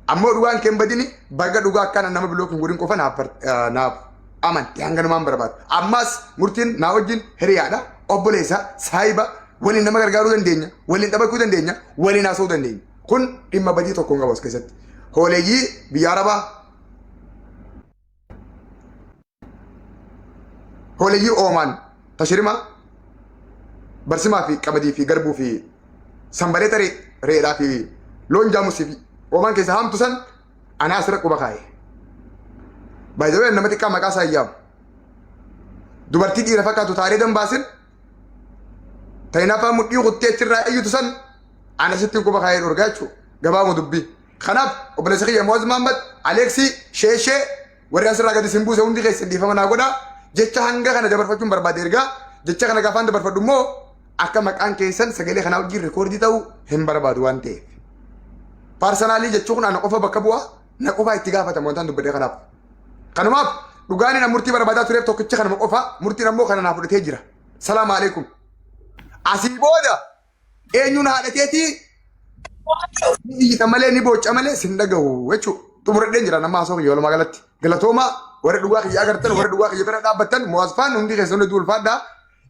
Ammoo dhugaan kee hin badini baga dhugaa akkana nama block hin godhin qofa naaf naaf amante hanganumaan barbaada. Ammas murtiin naa wajjin hiriyaadha. Obboleessa saahiba waliin nama gargaaruu dandeenya. Waliin taphachuu dandeenya. Waliin haasa'uu dandeenya. Kun dhimma badii tokko hin qabu as keessatti. Hooleyyii biyya Arabaa Hooleyyii Oomaan tashirimaa barsimaa fi qamadii fi garbuu fi sanbalee taree re'eedhaa fi loon jaamusii fi Oomaan keessa haamtu san anaa asirra quba kaa'e. By the way nama xiqqaa maqaa isaa hin yaamu. Dubartii dhiira fakkaatu taaree dambaasin ta'in afaan mudhii kuttee achirraa iyyutu san ana sitti quba kaa'ee dhorgaa jechuudha. Gabaabuma dubbii. Kanaaf obboleessa kiyya Moaz Mahammad, Aleeksii, Sheeshee warri asirraa gadi isin buuse hundi keessan dhiifama naa godhaa. Jecha hanga kana dabarfachuun barbaade ergaa jecha kana gaafaan dabarfadhu immoo akka maqaan keessan sagalee kanaa wajjin rikoordii ta'u hin barbaadu waan ta'eef. Personally jechuun kun ana qofa bakka bu'a na qofaa itti gaafatama wantaan dubbadhe kanaaf. Kanumaaf dhugaan inni murtii barbaadaa tureef tokkicha kanuma qofa murtiin ammoo kana naa fudhatee jira. Salaam alaikum. Asii booda eenyuun haadha keetii ni iyyita malee ni booca malee sin dhagahu jechuudha. Xumuradheen jira nama haasoo kiyya walumaa galatti. Galatoomaa warra dhugaa kiyya agartan warra dhugaa kiyya bira dhaabbattan muwaasfaan hundi keessan hundi ulfaadhaa.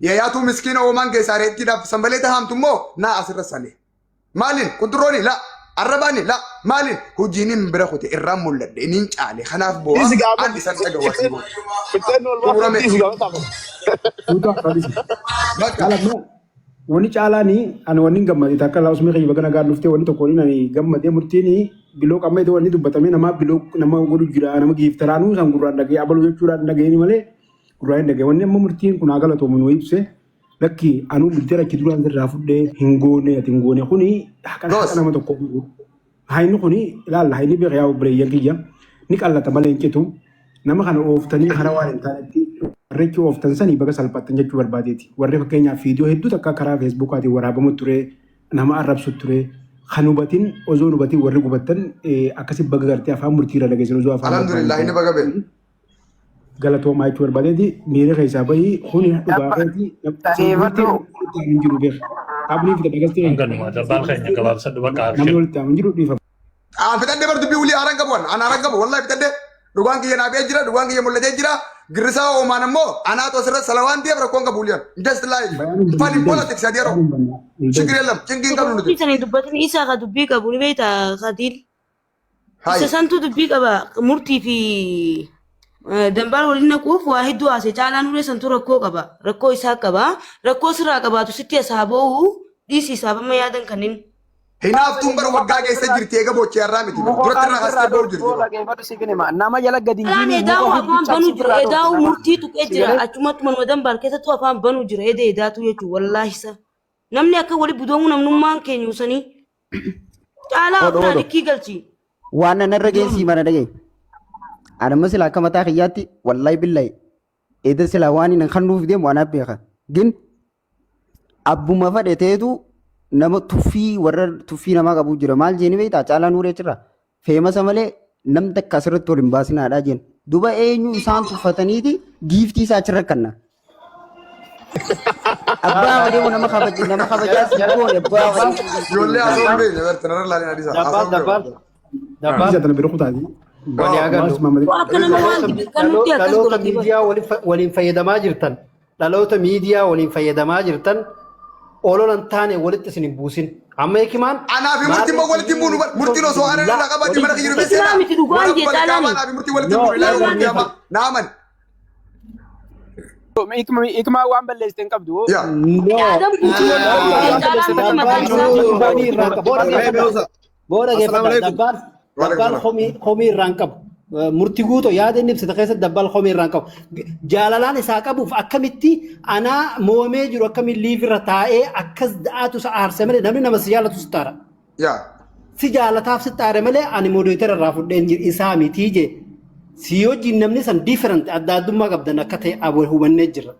Yayaatuu miskiina oomaan keessaa reettiidhaaf sanbalee tahaamtu immoo naa asirra salee. Maaliin qunxurrooni la arrabaani la maaliin hojiin bira kute irraan mul'adhe inin caale kanaaf boo'a Dhiisi gaafadhu. an isan dhagahu asii booda. Fixeen ol baafadhu Xumurame. dhiisi gaafadhu. Guutuu akka Bakka. Caalaa wanni caalaani ani wanni hin gammade takka laa usmee kiyya bagana gaan dhuftee wanni tokko wanni ani gammade murtiin block amma iddoo wanni dubbatame nama block nama godhu jira nama giiftaraanuu san gurraan dhagee abaluu jechuudhaan dhageenyi malee gurraan hin dhagee wanni amma murtiin kun haa galatoomu nu ibse lakki anuu biltera achi duraan sirraa fudhee hin goone ati hin goone kuni haqa Goos. haqa nama tokko hayni kuni ilaalla hayni beeka yaa obboleeyyan kiyya ni qallata malee hin citu nama kana ooftanii karaa waan hin taanetti warrichi ooftan sanii baga salphattan jechuu barbaadeeti. Warri fakkeenyaaf viidiyoo hedduu takka karaa feesbuukaatiin waraabamu ture nama arrabsu ture kan hubatin osoo hin hubatin warri gubattan akkasi baga gartee afaan murtiirra dhageessan osoo afaan Alhamdulillah inni baga beeku. Galatoomaa jechuu barbaadeeti miira keessaa bahii kuni dhugaa keetii Dhageeffadhu. walitti hin jiru beeka. Qaamni fida dhagastee Hanganuma dabbaan keenya gabaabsadhu bakka namni abshir. walitti hin jiru dhiifama. Aan fixadhe bar dubbii wulii haaraan qabu an haaraan qabu wallahi fixadhe dhugaan kiyya naaf jira dhugaan kiyya mul'atee jira girrisaa oomaan ammoo anaatu asirra salawaan ta'eef rakkoon qabu wuliyaan just like fun in politics adeero ችግር የለም ጭንቅ hin qabnu nuti Isanii dubbatin isaa ka dubbii qabu ni beekta Kadiil. Hayi Isa santu dubbii qaba murtii fi dambaal waliin naquuf waa hedduu haase caalaan ulee santu rakkoo qaba rakkoo isaa qaba rakkoo sirraa qabaatu sitti asaa boo'u dhiisi isaaf amma yaadan kanneen. Hinaaftuun bara waggaa keessa jirti eega boochee har'aa miti bara. Duratti irraa kaastee boo'u jirti bara. Dhaggeeffadhu siif hima. Nama jala gadi hin Caalaan jiini muka edaa'u ofitti afaan cabsi banuu jira ofirraa dhoofi edaa'u nama. murtii tuqee Si jira galee? achumatti manuma dambaal keessattuu afaan banuu jira eda edaatu jechuun wallaahi isa namni akka wali budoomuu namnummaan keenya usanii caalaa Hodho ofirraa hodho. likkii galchi. Waan nan irra geessii mana dhagaye. Ani amma silaa akka mataa kiyyaatti wallahi billahi eda silaa waan hin kannuuf deemu anaaf beeka. Gin abbuma fadhe ta'etu nama tuffii warra tuffii namaa qabu jira. Maal jeeni beektaa caalaa nuuree jirra. Feemasa malee nam takka asirratti ol hin baasinaadhaa jeen. Duba eenyu isaan tuffataniiti giiftii isaa achirra kanna. Abbaa fadhee nama kabaja nama kabajaa si goone abbaa fadhee. Ijoollee haasawuu hin beekne barta narra laalin hadiisa. Dabbaal Haasawuu hin dabbaal beekne. dabbaal. Isa tana bira kutaati. Walii haa gallu. Waa akka nama waan kannutti akkas Dhaloota godhate bara. miidiyaa waliin fayyadamaa jirtan dhaloota miidiyaa waliin fayyadamaa jirtan olola hin taane walitti isin hin buusin. Amma hikimaan Anaa fi murtiin immoo walitti hin buunu bar. Murtiin osoo ana irraa qabaate mana kiyya dhufee Islaa seenaa. miti dhugaan Warra jee kubbaa caalaani. anaa fi murtiin walitti hin buunu. Ilaalu murtii hamaa. Naaman. Hikmaa waan balleessite hin qabdu. Yaa. No. Yaadam guutuu wal Dabbaan caalaan malee mataan isaa. komii irraa hin qabu. Booda geeffadha. Booda Assalaamu geeffadha. alaikum. Dabbaan Waalaikum dabbaan salaam. komii irraa hin qabu. Murtii guutuu yaada inni ibsite keessatti dabbaan komii irraa hin qabu. Jaalalaan isaa qabuuf akkamitti anaa moomee jiru akkamiin liifirra taa'ee akkas da'aatu isa aarse malee namni nama si jaalatu si taara. Yaa. Si jaalataaf si taare malee ani moderator irraa fudheen jiru isaa mitii jee. Si wajjin namni san different adda addummaa qabdan akka ta'e hubannee jirra.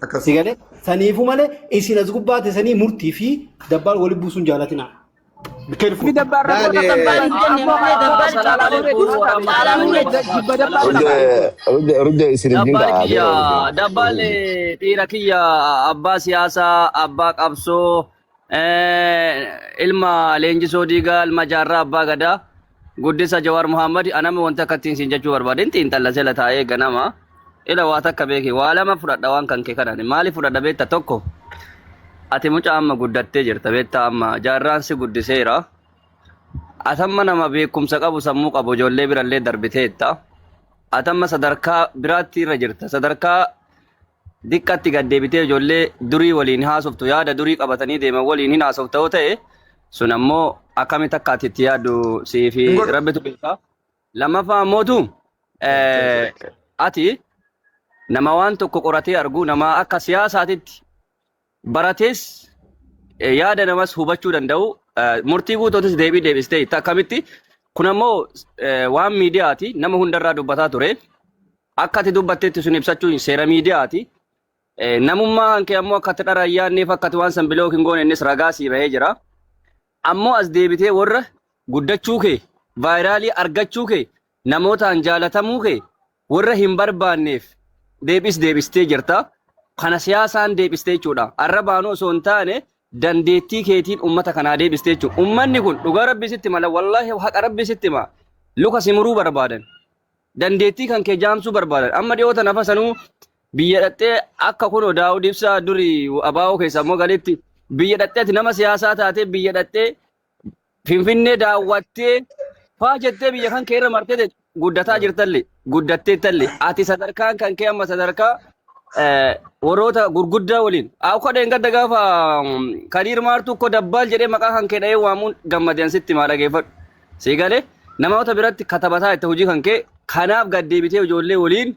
Akkas. Si galee saniifuu malee isin as gubbaa teessanii murtii fi dabbaal walitti buusuun jaalatinaa. Be careful. Fi dabbaal rakkoo Laale takka Dabbaal hin hin qabu. jenne Ammoo malee rakkoo dabbaal takka caalaa qabu. nuureetti. Caalaa nuureetti. Jibba dabbaal Rujja qaba. rujja rujja isin hin Dabbaal ga'a kiyya beera rujja. dabbaal dhiira kiyya abbaa siyaasaa abbaa qabsoo ilma leenjisoo diigaa ilma jaarraa abbaa gadaa guddisa Jawaar Muhammad anama wanta akkattiin siin jechuu barbaade inti intala sela taa'ee ganama ila waa takka beeki waa lama fudhadha waan kan kee kanaan maaliif fudhadha beekta tokko ati mucaa amma guddattee jirta beekta amma jaarraan si guddiseera atamma nama beekumsa qabu sammuu qabu ijoollee birallee darbiteetta atamma sadarkaa biraatti irra jirta sadarkaa diqqatti gad deebitee ijoollee durii waliin haasoftu yaada durii qabatanii deeman waliin hin haasofta yoo ta'e sun ammoo akkamitti akka ati itti yaaddu sii fi Hin godhu. rabbitu beeka. Lammaffaa ammootu ati nama waan tokko qoratee argu nama akka siyaasaatitti baratees yaada namas hubachuu danda'u murtii guutuutis deebii deebistee itti akkamitti kun ammoo waan miidiyaati nama hundarraa dubbataa ture akka ati dubbatteetti sun ibsachuun seera miidiyaati. Namummaa kan kee ammoo akka ati dhara hin yaadneef akka ati waan san biloo hin goone innis ragaa sii bahee jira. Ammoo as deebitee warra guddachuu kee vaayiraalii argachuu kee namootaan jaalatamuu kee warra hin barbaanneef deebis deebistee jirta. Kana siyaasaan deebistee jechuudha. Arrabaanuu osoo hin taane dandeettii keetiin ummata kanaa deebistee jechuudha. Ummanni kun dhugaa rabbi sitti mala wallaahi haqa rabbi sitti hima. Luka si muruu barbaadan. Dandeettii kan kee jaamsuu barbaadan. Amma dhiyoota nafa sanuu biyya dhattee akka kunoo Daawud Ibsaa durii abaa'oo keessa immoo galitti biyya dhattee ati nama siyaasaa taatee biyya dhattee Finfinnee daawwattee faa jettee biyya kan kee irra martee guddataa jirtalle guddatteettalle ati sadarkaan kan kee amma sadarkaa warroota gurguddaa waliin akka dheengadda gaafa Kadiir Maartuu ko dabbaal jedhee maqaa kan kee dha'ee waamuun gammadeen sitti maa dhageeffadhu sii galee namoota biratti katabataa itti hojii kan kee kanaaf gad deebitee ijoollee waliin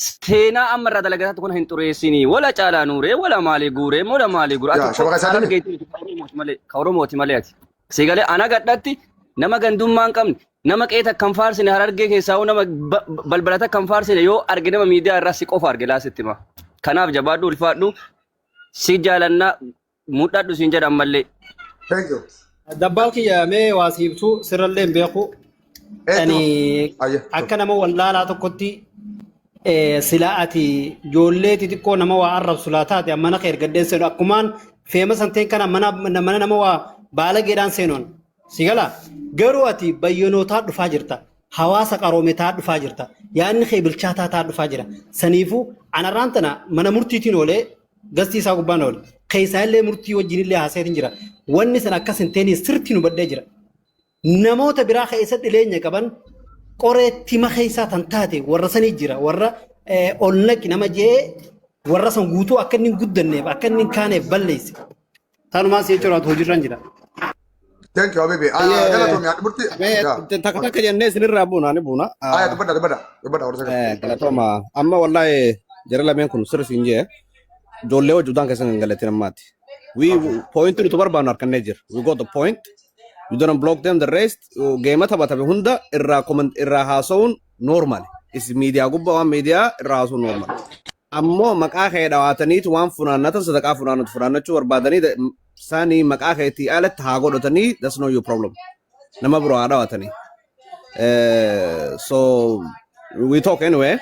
seenaa amma irraa dalagataatu kun hin xureessinii wala caalaa nuuree wala maalii guuree wala maalii guuree Yaa ati shabaka isaanii miti. harargeetii miti ka Oromooti malee ka Oromooti malee ati sii galee ana gadhatti nama gandummaa hin qabne nama qeeta kan faarsine harargee keessaa hoo nama balbalata kan faarsine yoo arge nama miidiyaa irraa si qofa arge laasitti hima kanaaf jabaadhu ulfaadhu si jaalannaa mudhadhu siin jedha ammallee. Thank you. Dabbaal kiyya mee waa si ibsu sirrallee hin beeku. Eetu. Ani Ayya. akka nama wallaalaa tokkotti silaa ati ijoollee xixiqqoo nama waa arrabsu laa taate mana kee ergadheen seenu akkumaan feema santeen kana mana mana nama waa baalageedhaan seenuun si gala garuu ati bayyanootaa dhufaa jirta hawaasa qaroometaa dhufaa jirta yaadni kee bilchaataa taa dhufaa jira saniifuu anarraan tana mana murtiitiin oolee gastii isaa gubbaan oole keessaa illee murtii wajjin illee haasayeetiin jira wanni san akkas hin ta'iniin sirriitti nu badhee jira namoota biraa keessa dhileenya qaban qoree tima keessaa tan taate warra sanii jira warra ol naqi nama jee warra san guutuu akka inni hin guddanneef akka inni hin kaaneef balleesse. Tanumaan si jechuudha hojiirra jira. Thank you Habibi. Ah galatoomi haadha murtii. Yaa. Takka takka jennee isinirraa buuna ni buuna. Aya dubbadha dubbadha dubbadha warra sagal. Galatooma amma wallaahi jara lameen kun sirri siin jee ijoollee wajji udaan keessan hin galatin ammaati. We point nuti barbaannu harkannee jira. We got the point. You don't block them the rest. Geema taphatame hunda irraa comment irraa haasa'uun normal. Is miidiyaa gubbaa waan miidiyaa irraa haasa'uun normal. Ammoo maqaa kee dhawaataniitu waan funaannatan sadaqaa funaannatu funaannachuu barbaadanii sanii maqaa keetii alatti haa godhatanii that's not your problem. Nama biroo haa dhawaatanii. So we talk anyway.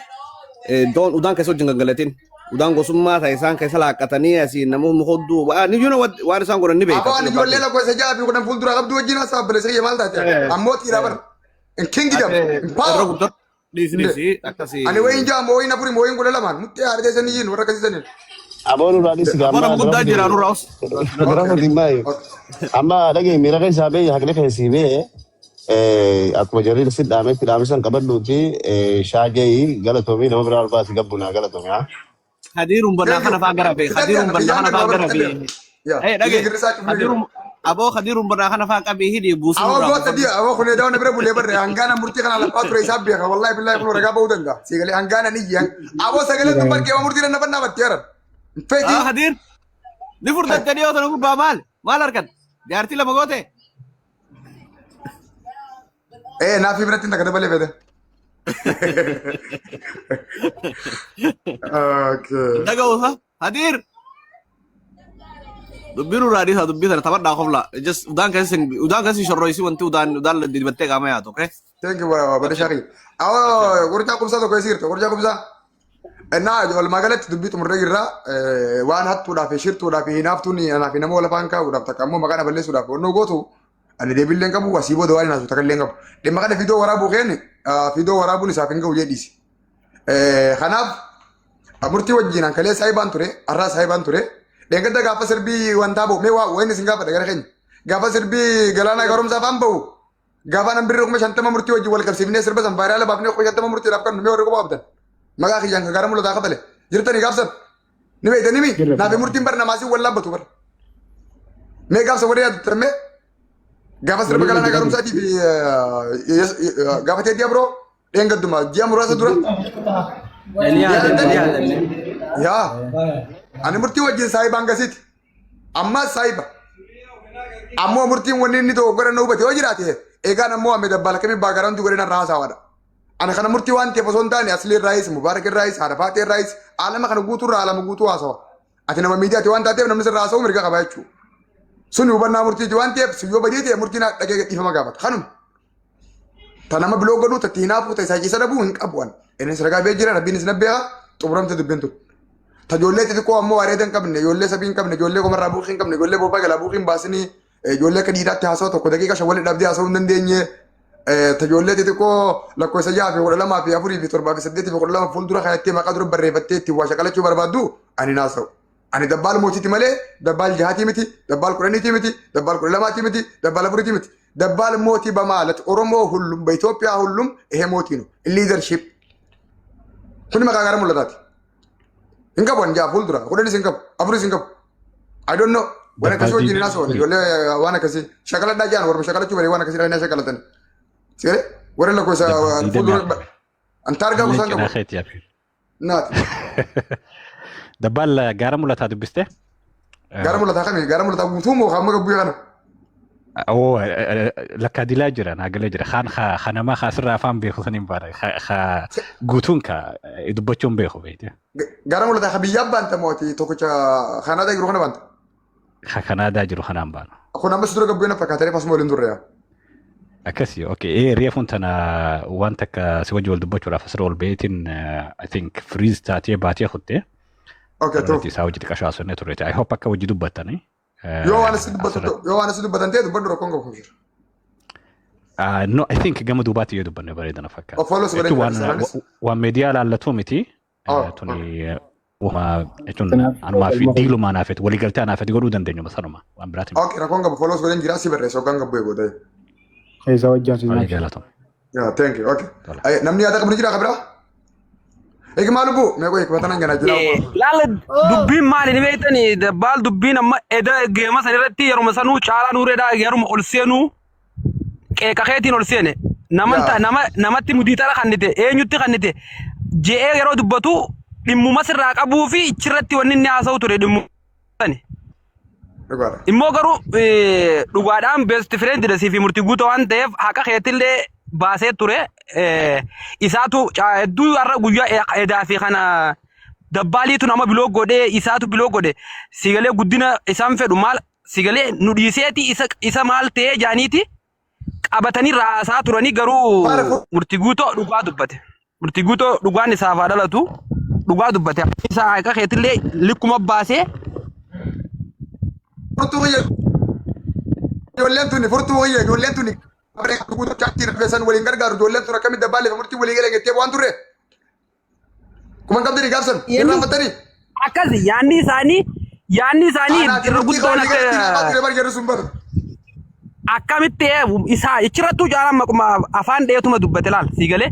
Don't udaan keessa wajjin gangalatin. Udaan gosummaa ta'e isaan keessa laaqqatanii asii nama hodduu waan you know what waan isaan godhan ni beekta. Aboo ani ijoollee lakkoofsa 6 fi 10 fuuldura qabdu wajjin haasaa obboleessa kiyya maal taate? Ammoo dhiiraa bara. In kingdom. In Irra power. guddadhu dhiisi dhiisi akkasii. Ani wayin ja'a mooyin afuri mooyin 12 muttee haadha sanii jiin warra akkasii saniin. Aboo nurraa dhisi Aboo amma nama guddaa jira nurraa os. dura futi amma dhagee miira keessaa bee haqni keessii bee akkuma jarri si dhaametti dhaamisan qabadhuuti shaagee galatoomii nama biraa albaasi gabbunaa galatoomii haa. Hadiiruun bannaa kana fa'aa gara bee hadiiruun bannaa kana fa'aa gara bee. Eh dhagee hadiiruun aboo hadiiruun bannaa kana fa'aa qabii hidhii buusuu Awwa nurraa goota buufadhu. diya awwa kun edaa bira bulee barre hangaana murtii kana lafaa ture isaa beeka wallahi billahi kun ragaa ba'uu danda'a. Sagalee hangaana ni iyyan. Awwa sagalee tun barkee murtii na fannaa battee haran. Feetii. Ah Hadiir ni furdatte dhiyoo tana gubbaa maal maal harkan jaartii lama goote. Eh naafi biratti takka dabalee fedhe. Okay. Dhaga'u ha Hadiir. Dubbii nurraa dhiisaa dubbii sana taphadhaa kofla. Just udaan keessa udaan keessa shorroisi wanti udaan udaan dibattee qaama yaatu, okay? Thank you badashaa kiyya. Awwa qorichaa qubsaa tokko eessa jirta qorichaa qubsaa. Innaa walumaa galatti dubbii xumurree jirra. Waan hattuudhaa fi shirtuudhaa fi hinaaftuun anaa fi nama wal afaan kaa'uudhaaf takka ammoo maqaa na balleessuudhaaf onnoo gootu ani deebiillee hin qabu asii booda waan hin haasu takka illee hin qabu. Dhimma kana fiidoo waraabuu keenya fiidoo waraabuun isaaf hin ga'u jedhiisi. Kanaaf murtii wajjin an kalee saayibaan ture har'aa saayibaan ture dheengadda gaafa sirbii wantaa ba'u mee waa wayni isin gaafadha gara keenya gaafa sirbii galaanaa gaaromsaa afaan ba'u gaafa nan birrii 50,000 murtii wajjin wal qabsiifnee sirba san viral baafnee 50,000 murtiidhaaf kan mee warri quba qabdan maqaa kiyyaan kan gaara mul'ataa kafale jirtanii gaafsan ni beektanii mi naafi murtiin bar namaasii wal dhaabbatu bar mee gaafsa warri yaadatan mee gaafa sirba galaanaa gaaromsaatii fi gaafa teeddii abiroo dheengadduma ji'a muraasa dura Ni yaadanne ni yaadanne. yaa ani murtii wajjin saayibaan gasiiti ammas saayiba ammoo murtiin wanni inni tokko godhan hubate yoo jiraate eegaan ammoo ame dabbaala kamii baagarantu godhan irraa haasawaadha. Ani kana murtii waan ta'eef osoo hin taane aslii irraayis mubaarak irraayis haadha faatee irraayis alama kana guutuu irraa alama guutuu haasawa. Ati nama miidiyaati waan taateef namni sirraa haasa'u mirga qaba jechuudha. Sun hubannaa murtiiti waan ta'eef sun yoo badii ta'e murtiin dhaqee dhiifama gaafata. Kanuma. Ta nama biloo godhuu ta itti hinaafuu ta isaa ciisa dhabuu hin qabu an. Innis ragaa bee jira rabbiin isin beeka xumuramte dubbiin tun. Ta ijoollee xixiqqoo ammoo areeda hin qabne ijoollee sabii hin qabne ijoollee qomarraa buuqii hin qabne ijoollee bobbaa galaa buuqii hin baasinii ijoollee akka dhiiraatti haasawaa tokko daqiiqa 5 waliin dhabdee haasawuu hin dandeenye. Ta ijoollee xixiqqoo lakkoofsa 6 fi 12 fi 4 fi 7 fi 8 fi 12 fuuldura kaayattee maqaa dura barreeffattee ittiin waa shakalachuu barbaaddu ani naasa'u. Ani dabbaal mootiiti malee dabbaal jahaatii miti, dabbaal kudhaniitii miti, dabbaal 12tii miti, dabbaal afuriitii miti. Dabbaal mootii በማለት ኦሮሞ ሁሉም በኢትዮጵያ ሁሉም ይሄ ሞቲ ነው leadership kuni maqaa gara mul'ataati. Hin qabu ani ja'a fuuldura kudhanis hin qabu afuris hin qabu. I don't know. Waan akkasii wajjin hin haasa'u ijoollee waan akkasii shakaladhaa ja'an warra shakalachuu baree waan akkasii dhaqnee shakalatan. Sigale warra lakkoofsa fuuldura an taargaa gosaan qabu. Naati. Dabbaal gaara mul'ataa dubbiste? Gaara mul'ataa kami? Gaara mul'ataa guutuu moo hamma gabbuu kana? Oo lakkaa dilaa jira naa galee jira. Kaan ka namaa ka asirraa afaan beeku san hin baana. Ka guutuun ka dubbachuun beeku beekte. Gaara mul'ataa ka biyyaa baanta moo ati tokkicha Kanaadaa jiru kana baanta? Ka Kanaadaa jiru kanaan baana. Kun ammas dura gabbuu na fakkaata reef asuma waliin turre yaa. Akkasi okay ee reefuun tana waan takka si wajji wal dubbachuudhaaf asirra ol beetiin I think freeze taatee baatee kuttee. Okay, Irratti true. isaa wajji xiqqashaa haasofnee turre. I hope akka wajji dubbattanii. Yoo waan asi dubbatu Asirratti. yoo waan asi dubbatan ta'e dubbadhu rakkoon qabu jira. No, I think gama duubaatti yoo dubbanne bareeda na fakkaata. Of follow si godhee Jechuun waan jira isaanis. waan miidiyaa laallatu miti. Oh, Tuni wama jechuun Kanaaf anumaa fi galma diilumaa naaf waliigaltee anaaf godhuu dandeenyu sanuma waan biraati miti. Okay, rakkoon qabu follow si godheen jira si barreessa hoggaan qabu eeguu ta'e. Keessaa wajjin Walii siinaaf. galatoom. Yeah, thank you. Okay. Tola. Ay, namni yaada qabu ni jira kabira? Eegi maal lubbu? Mee qoy eegbatan hangana jira. Laala dubbiin maali ni beektani dabbaal dubbiin amma eda geema san irratti yeruma sanuu caalaa nuureedhaa yeruma ol seenuu qeeqa keetiin ol seene naman Yaa. nama namatti mudiitara kannite eenyutti kannite je'ee yeroo dubbatu dhimmuma sirraa qabuu fi ichirratti wanni inni haasa'u ture dhimmuma sani. Dhugaadha. Immoo garuu dhugaadhaan best friend dha siif murtii guutuu waan ta'eef haqa keetillee baasee ture. Isaatu hedduu har'a guyyaa edaa fi kana dabbaaliitu nama biloo godhee isaatu biloo godhe sigalee guddina isaan fedhu maal sigalee nu dhiiseeti isa isa maal ta'ee jaaniiti qabatanii raasaa turanii garuu murtii guutoo dhugaa dubbate. Murtii guutoo dhugaan isaaf haa dhalatu dhugaa dubbate. Isa haqa keetillee likkuma baasee Furtuu kiyya ijoolleen tuni furtuu kiyya ijoolleen tuni guutuu chaatti rafeessan waliin gargaaru ijoolleen tun akkamitti dabbaalee fi murtii walii galee jettee waan turre. Kuman qabdanii gaafsan irraanfattanii. Akkas yaanni isaanii yaanni isaanii Anaati irra murtii guddoon walii galatti akka naqaa ture bar jedhu sun bara. Akkamitti isaa ichirrattuu caalaa maquma afaan dheetuma dubbate laal sii galee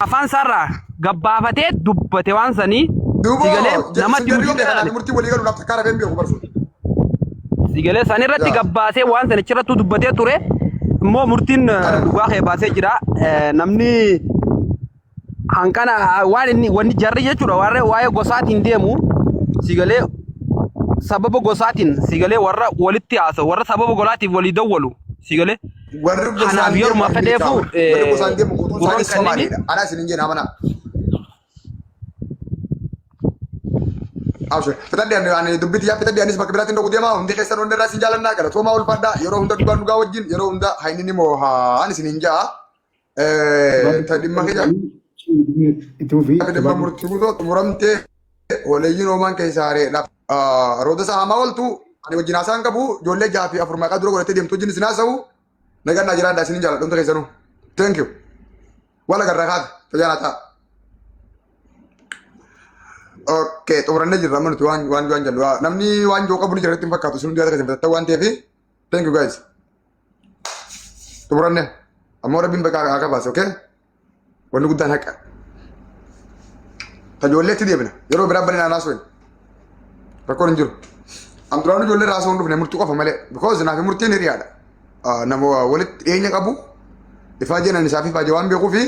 afaan isaarraa gabbaafatee dubbate waan sanii Duuba sii galee namatti jarri murtii kanaaf murtii walii galuudhaaf takkaa rafee hin beeku barsu. Sii galee san irratti gabbaasee waan sana ichirrattuu dubbatee ture immoo murtiin dhugaa kee baasee jira. Namni hanqana waan inni wanni jarri jechuudha warra waa'ee gosaatiin deemu sii galee sababa gosaatiin sii galee warra walitti haasa'u warra sababa golaatiif walii dawwalu sii galee Warri gosaan kanaaf deemu yeruma hin fedheefu milkaa'u. Warri gosaan deemu guutuun gurran isaanii kanneen Somaaliidha. Anaa isin hin jenne amanaa. Abshir. Fitadde ani dubbitti yaa fitadde anis bakka biraatiin dhaqu deema. Hundi keessan hundi irraa isin jaalannaa galatoomaa ulfaadhaa. Yeroo hunda dhugaan dhugaa wajjin yeroo hunda hayni ni moohaa ani isin hin ja'a. Ta dhimma kiyya Itti fufii. dhimma murtii guutuu xumuramtee holeeyyiin hoomaan keessaa hareedha. Rooda isaa hamaa ooltu ani wajjin haasaan qabu ijoollee 6 fi 4 maqaa dura godhattee deemtu wajjin isin haasa'u nagaan naa jiraadhaa isin jaalladha hunda keessanuu. Thank you. Wala garraa kaata tajaajila ta'a. Okay, xumurannee jirra amma nuti waan waan waan jennu. Namni waan joo qabu ni jira irratti hin fakkaatu. Isin hundi yaada keessan fitattan waan ta'eef. Thank you guys. Xumuranne. Ammoo rabbiin bakka haa kabaase, okay? Wanni guddaan haqa. Tajoolleetti deebina. Yeroo biraa bal'inaan haasofne. Rakkoon hin jiru. An duraan ijoollee irraa haasa'uun dhufne murtii qofa malee. Because naaf murtiin hiriyaadha. Nama walitti dhiyeenya qabu. Ifaajeen ani isaaf ifaajee waan beekuu fi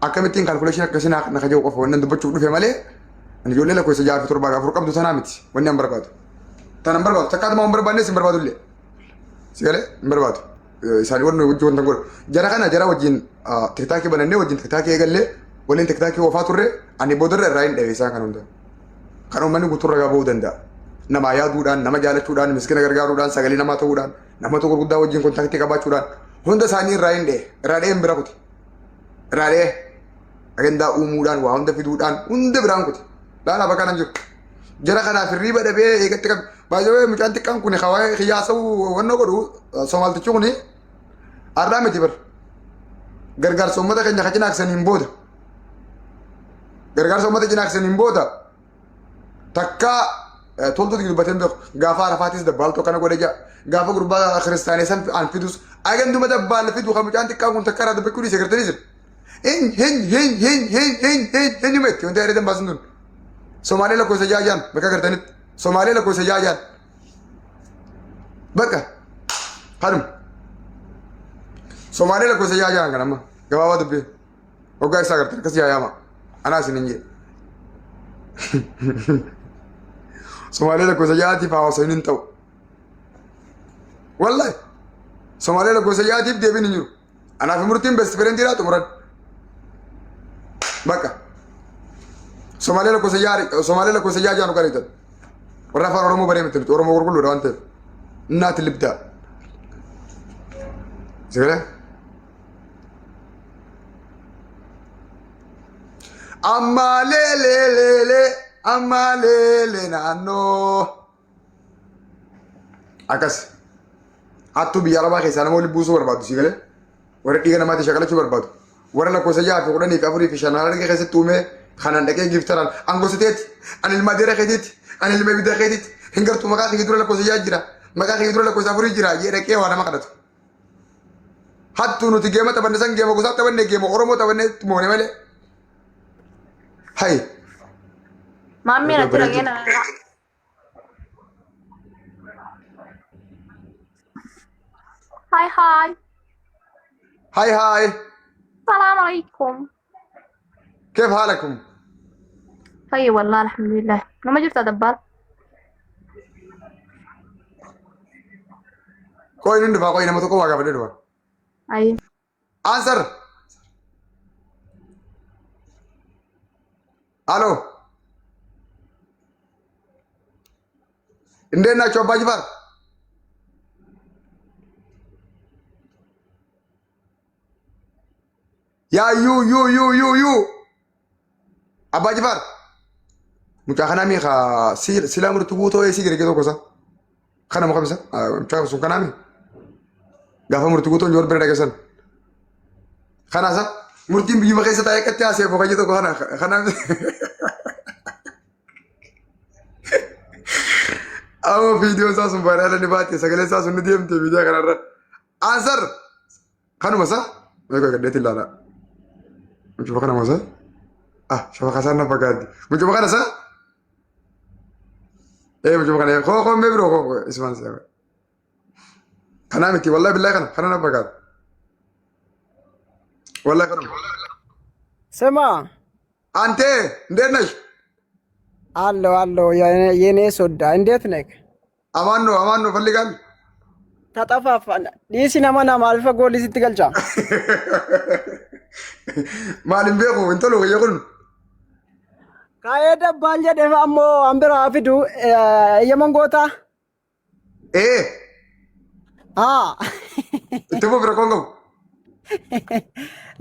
akkamittiin calculation akkasii na kajaa'u qofa wannan dubbachuuf dhufe malee ani ijoollee lakkoofsa 6 fi 7 fi 4 qabdu tanaa miti wanni an barbaadu. Tana hin barbaadu. Takkaatuma hin barbaannes hin barbaadu illee. Si galee hin barbaadu. Isaanii wanni wajjin wanta godhu. Jara kana jara wajjin tiktaakii banannee wajjin tiktaakii eegallee waliin tiktaakii oofaa turre ani boodarra irraa hin dhabe isaan kan hunda. Kan uummanni guutuu ragaa ba'uu danda'a. Namaa yaaduudhaan, nama jaalachuudhaan, miskina gargaaruudhaan, sagalee namaa ta'uudhaan, namoota gurguddaa wajjin kontaaktii qabaachuudhaan hunda isaanii irraa hin dha'e. Irraa dha'een bira kute. Irraa dha'ee agendaa uumuudhaan, waa hunda fiduudhaan hunda biraan kute. Laalaa bakka nan jiru. Jara kanaaf hirriiba dhabee eegatti qabe. Baay'ee mucaan xiqqaan kun hawaayee kiyyaasa'uu wannoo godhu Somaaltichi kun har'aa miti bar. Gargaarsa uummata keenya ka cinaaksaniin booda. Gargaarsa uummata cinaaksaniin booda takka toltuutti dubbatee hin beeku. Gaafa Arafaatis dabbaaltuu akkana godhe ja'a. Gaafa gurbaa kiristaanee san an fidus aganduma dabbaal fidu kan mucaan xiqqaan kun takka irraa dubbachuu dhiise gartanii jira. Hin hin hin hin hin hin hin hin himetti wanti areedan baasin tun. Somaalee lakkoofsa jaajaan bakka gartanitti. Somaalee lakkoofsa jaajaan. Bakka kanuma. Somaalee lakkoofsa jaajaan kan amma gabaabaa dubbii. Hoggaa isaa gartan akkas jaayaama. Anaa isin hin jedhe. Somaalee lakkoofsa jaatiif hawaasa hin ta'u. Wallahi. Somaalee lakkoofsa jaatiif deebiin hin jiru. Anaaf murtiin best friend dha xumuran. Bakka. Somaalee lakkoofsa jaari Somaalee lakkoofsa jaa jaanu qareetan. Warra afaan Oromoo baree miti nuti Oromoo qulqulluudha waan ta'eef. Innaati libdaa. Sagalee. Amma lee lee lee lee amma lee lee naannoo. Akkas. Hattuu biyya arabaa keessaa nama waliin buusuu barbaadu si galee. Warra dhiiga namaatiin shakalachuu barbaadu. Warra lakkoofsa 6 fi 10 fi 4 fi 5 harargee keessatti uumee kanaan dhaqee giftaraan an gosa teeti an ilma adeera keetiiti an ilma ibidda keetiiti hin gartuu maqaa kiyya dura lakkoofsa 6 jira maqaa kiyya dura lakkoofsa 4 jira jee dhaqee waa nama kadhatu. Hattuu nuti geema taphanne san geema gosaa taphanne geema Oromoo taphanne moone malee. Hayi. Maammee natti dhageen Hi hi. Hayi hayi. Salaam alaikum. كيف حالكم؟ طيب والله الحمد لله. ما جبت دبال. Koo inni dhufaa koo nama tokko waa gaafadhee dhufa. Ayi. Answer. አሎ እንዴት ናቸው አባ ጅፋር? ያ ዩ ዩ ዩ ዩ ዩ Abbaa Jifaar mucaa kanaa mee kaa silaa murtu guutoo eesii jira tokko isa kana muka bisa mucaa sun kanaa mee gaafa murtu guutoon joor bira dhageessan kana isa murtiin biyyuma keessa taa'ee akkatti haasee boqoyyee tokko kana kana amma viidiyoon isaa sun baadhaa ni baate sagalee isaa sun ni deemte viidiyoo kanarra ansar Kanuma isaa meeqa gaddeetti ilaalaa. Mucuma kana masa ah shafa kasaan na fakkaatti. Mucuma kana isaa ee mucuma kana koo koo mee biroo koo ismaan isaa. Kanaa miti wallahi billahi kana kana na fakkaata. Wallahi kanuma. ስማ አንቴ እንዴት ነሽ? አለው አለው የኔ ሶዳ እንዴት ነህ? አማን ነው አማን ነው ፈልጋል ተጠፋፋን። ዲሲ nama nama alfa goolii sitti galcha. Maal hin beeku hin tolu kiyya kun. Kaayee dabbaal jedhee ammoo an biraa fidu eeyyaman gootaa. Ee. Haa. Itti fufi rakkoon qabu.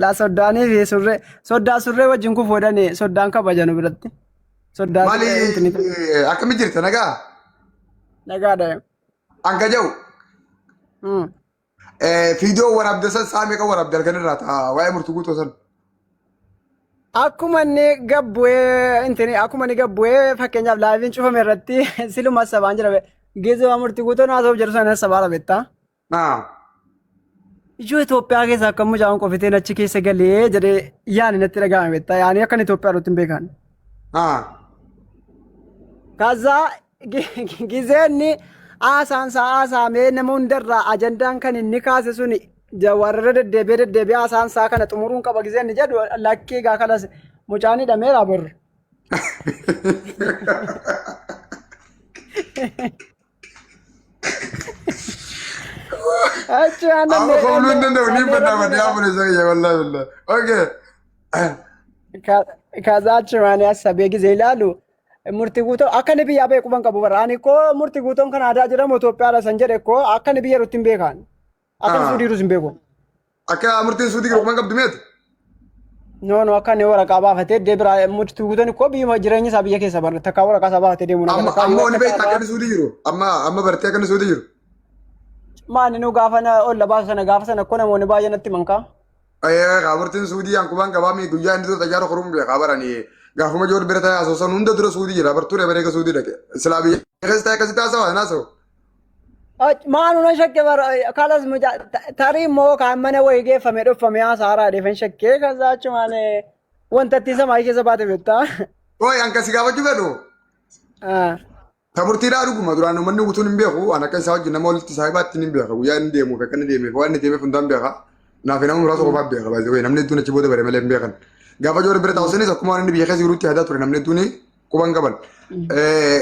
Laa soddaanii fi surree soddaa surree wajjin kufu jedhani soddaan kabajanu biratti. Soddaa Maali surree intini akkami jirta nagaa? nagaadha. Anka jedhu fiidiyoo waraabde san sa'a meeqa waraabde halkan irraa ta'a waa'ee murtii guutuu san. Akkuma inni gabbu'ee intini akkuma inni gabbu'ee fakkeenyaaf laayiviin cufame irratti siluma sabaan jira. Geejjiba murtii guutuun haasa'uuf jedhu sana sabaa dha. Ijoo Itoophiyaa keessa akka mucaan qofiteen achi keessa galee jedhee yaani natti dhaga'ame beektaa yaani akkan Itoophiyaa irratti hin beekan. Kazaa gizeenni haasaan isaa haasaamee nama hundarraa ajandaan kan inni kaase suni warra deddeebi'ee deddeebi'ee haasaan isaa kana xumuruun qaba gizeenni jedhu lakkii gaa kalas mucaan hidhameera bor. Achi Amma aannan kobluu hin danda'u ni dhandhee baddaa rabbi baddaa amma isa kiyya wallahi wallahi. Okay. Kaza achumaan asabee gisee ilaalu murtii guutuu akka inni biyyaa beeku ban qabu bara ani koo murtii guutuun kan aadaa jedhamu Itoophiyaadha san jedhe koo akka inni biyya irratti hin beekan akka inni suudii jirus hin beeku. Akka murtiin suudii jiru kuma qabdu meeti? No no akka inni waraqaa baafatee iddoo biraa murtii guutuun koo biyyuma jireenya isaa biyya keessa bara takkaa waraqaa isaa baafatee deemu Amma amma oni beekta akka inni suudii jiru. Amma amma bartee akka inni suudii jiru. Maani nu gaafa na olla baasu sana gaafa sana koo namoonni baay'een natti mankaa. Ee murtiin suudii ankubaan qabaa mi guyyaa inni dura xayyaara koruun beekaa barani gaafuma joor bira ta'ee asoosan hunda dura suudii jira bartuu bareega suudii dhaqe. Silaa biyya keessa ta'e akkasitti haasawaa naasa'u. Maanu nan shakke bara kalas mucaa tarii immoo kaan mana wayii geeffame dhofame haasaa dheefan shakkee kaza achumaan wanta ittiin samaayii keessa baate beektaa. Ooyi anka si gaafachuu fedhu. Ta murtiidhaa dhuguma duraan uummanni guutuun hin beeku an akka isaa wajjin nama walitti saahibaatti hin beeka guyyaa inni deemuuf akka inni deemeef waan inni deemeef hundaan beeka. Naaf nama muraasa qofaaf beeka baay'ee namni hedduun achi booda bare malee hin beekan. Gaafa joorri bira taa'u sanis akkuma waan inni biyya keessa jirutti yaadaa ture namni hedduun quban qaban.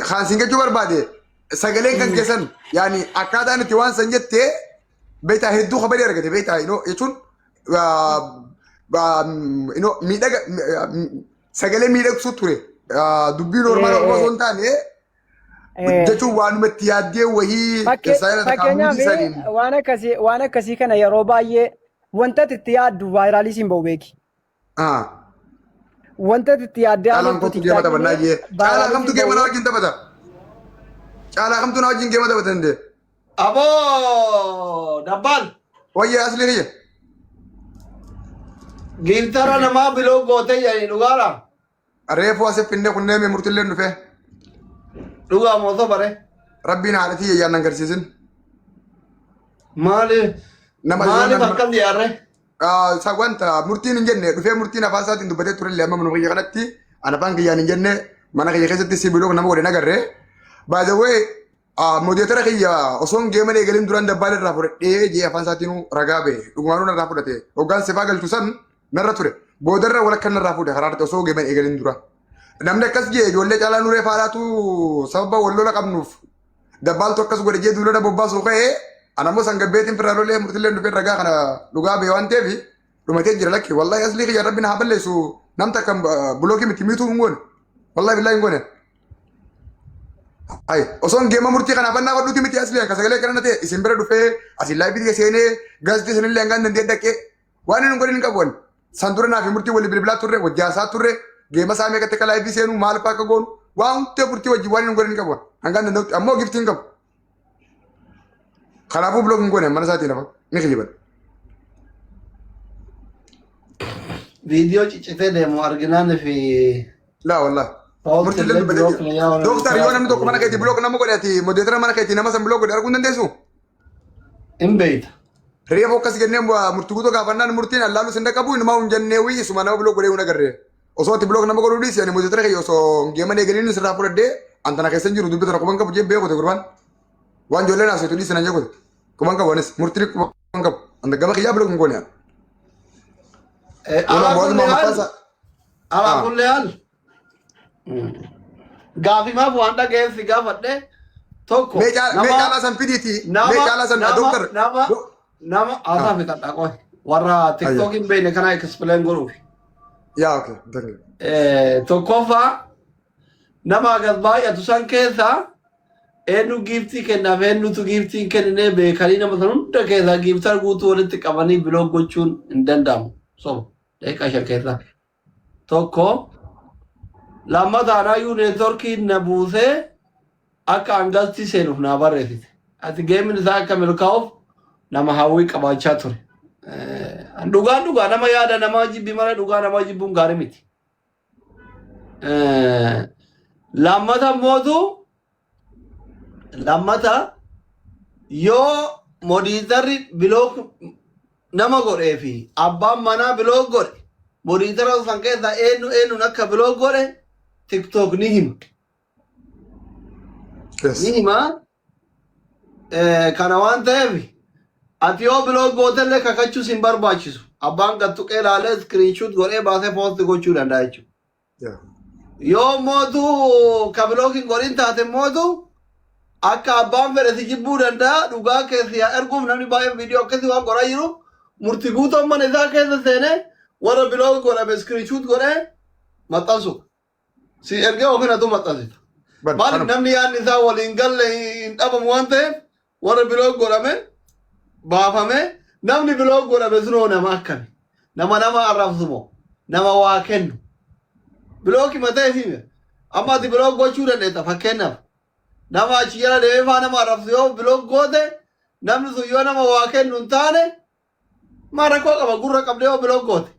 Kaan siin jechuu barbaade sagaleen kan keessan yaani akkaataan itti waan san jettee beektaa hedduu kabalee argate beektaa inoo jechuun inoo miidhaga sagalee miidhagsuu ture dubbii normaal osoo hin taane jechuun waanuma itti yaaddee wayii Fakkeenyaaf waan akkasii waan akkasii kana yeroo baay'ee wanta itti yaaddu vaayiraalii siin ba'u beeki. Wanta itti yaaddee Caalaan haasoftu kottu geema taphannaa tiktaakiin jee. Caalaa vaayiraalii kamtu siin geema na ba'u. wajjin taphata? Caalaa kamtu na wajjin geema taphata hin Aboo dabbaal. Wayya asli kiyya. Giintara namaa biloo gootee jedhanii dhugaadha. Reefu asif finnee kunneen mee murtillee dhufee. Dhugaa moo bare. Rabbiin haadha tiyya yaan agarsiisin. Maaliif Nama maaliif akkam dhiyaarre? Isa wanta murtiin hin jenne dhufee murtiin afaan isaatiin dubbatee turellee amma manuma kiyya kanatti an afaan kiyyaan hin jenne mana kiyya keessatti sibiilota nama godhe nagarre. By the way, Modeetara kiyya osoo hin geeman eegalin duraan dabbaal irraa fudhadhee jee afaan isaatiin ragaa ba'e dhugumaanuu narraa fudhate hoggaan sifaa galchu san narra ture boodarra walakka narraa fuudhe karaa irratti osoo geeman eegalin dura. Namni akkas jee ijoollee caalaa nuree faadhaatu sababa wal lola qabnuuf dabbaaltu akkas godhe jee duulana bobbaasuu ka'ee ana ammoo sangabbeetiin firraa lolee murtillee dhufee ragaa kana dhugaa ba'e waan ta'eef dhumatee jira lakki wallahi aslii kiyya rabbi na haa balleessu namta kan bulookii miti miituu hin goone wallahi billahi hin goone. Ay, osoon geema murtii kanaaf annaa fadhuuti miti asli akka sagalee kana ta'e isin bira dhufee asin laayifii kee seenee gaazexii isinillee hangaan dandee dhaqee waan inni hin godhin hin qabu ani. San dura naaf murtii walii bilbilaa turre wajjaasaa turre geema isaa meeqatti akka laayifii seenu maal fa'aa akka goonu waan hundee murtii wajjin waan inni hin godhin hin qabu ani. Hangaan danda'utti ammoo giftii hin qabu. Kanaafuu bilook hin goone mana isaatiin hafa ni kijiban. Viidiyoo ciccitee deemu arginaan fi Laa wallahi. Murtii Murtii illee dubbatee jira. Dooktar yoo namni tokko mana keetii bilook nama godhe ati modeetara mana keetii nama san bilook godhe arguu hin dandeessu? Hin beeyta. Reefu akkas jennee murtii guutuu gaafannaan murtiin allaaluu sin dhaqqabu inumaa hin jennee wii isuma nama bilook godhee hin agarre. Osoo ati bilook nama godhuu dhiisi ani modeetara kiyya osoo geeman eegaliin sirraa fudhadhee antana keessa hin jiru dubbii tana quban qabu jee beekute gurbaan. Waan ijoolleen haasoftu dhiisi nan jeekute. Quban qabu anis murtiin quban qabu. Anta gama kiyyaa bilook hin goone. Alaa Yooma kulli mootummaa haal maffaasa. alaa kulli haal gaafimaaf waan dhaga'eef si gaafadhe tokko Mee nama caalaa san fidiiti. Mee nama caalaa san nama dooktar. nama nama haasaa fixadha qoy warra Ayya. tiktok hin beekne kana explain godhuuf. Yaa okay. Dakle. Tokkoffaa Nama hagas baay'atu san keessaa eenyu giiftii kennaaf eenyutu giiftii hin kenninee beekanii nama san hunda keessaa gifter guutuu walitti qabanii block gochuun hin danda'amu. Soba daqiiqaa 5 keessaa. Tokko lammataanaayyuu networkiin na buusee akka angastii seenuuf naa barreessite. Ati gameiin isaa akka milkaa'uuf nama hawwii qabaachaa ture. Dhugaan dhugaa nama yaada namaa jibbi malee dhugaa namaa jibbuun gaarii miti. Lammata mootu lammata yoo moderatorri block nama godhee fi abbaan manaa block godhe moderatora san keessaa eenyu eenyuun akka block godhe TikTok ni hima. Ni hima. Kana waan ta'eef ati yoo block gootellee kakachuus hin barbaachisu. Abbaan gattuqee ilaalee screenshot godhee baasee post gochuu danda'a jechuudha. Yoo mootu ka block hin godhin taate mootu akka abbaan fedhe si jibbuu danda'a dhugaa keessa yaa erguuf namni baay'een viidiyoo akkasii waan godhaa jiru murti guutoon mana isaa keessa seenee warra block godhame screenshot godhee maxxansu. Si ergee yookiin atu maxxansita. Maaliif namni yaadni isaa waliin galle hin dhabamu waan ta'eef warra block godhame baafame namni block godhame sunoo nama akkami? Nama nama arrabsu moo? Nama waa kennu? Block matee fi amma ati block gochuu dandeetta fakkeenyaaf. Nama achi jala deemee faa nama arrabsu yoo block goote namni sun yoo nama waa kennu hin taane maa rakkoo qaba gurra qabdee yoo block goote.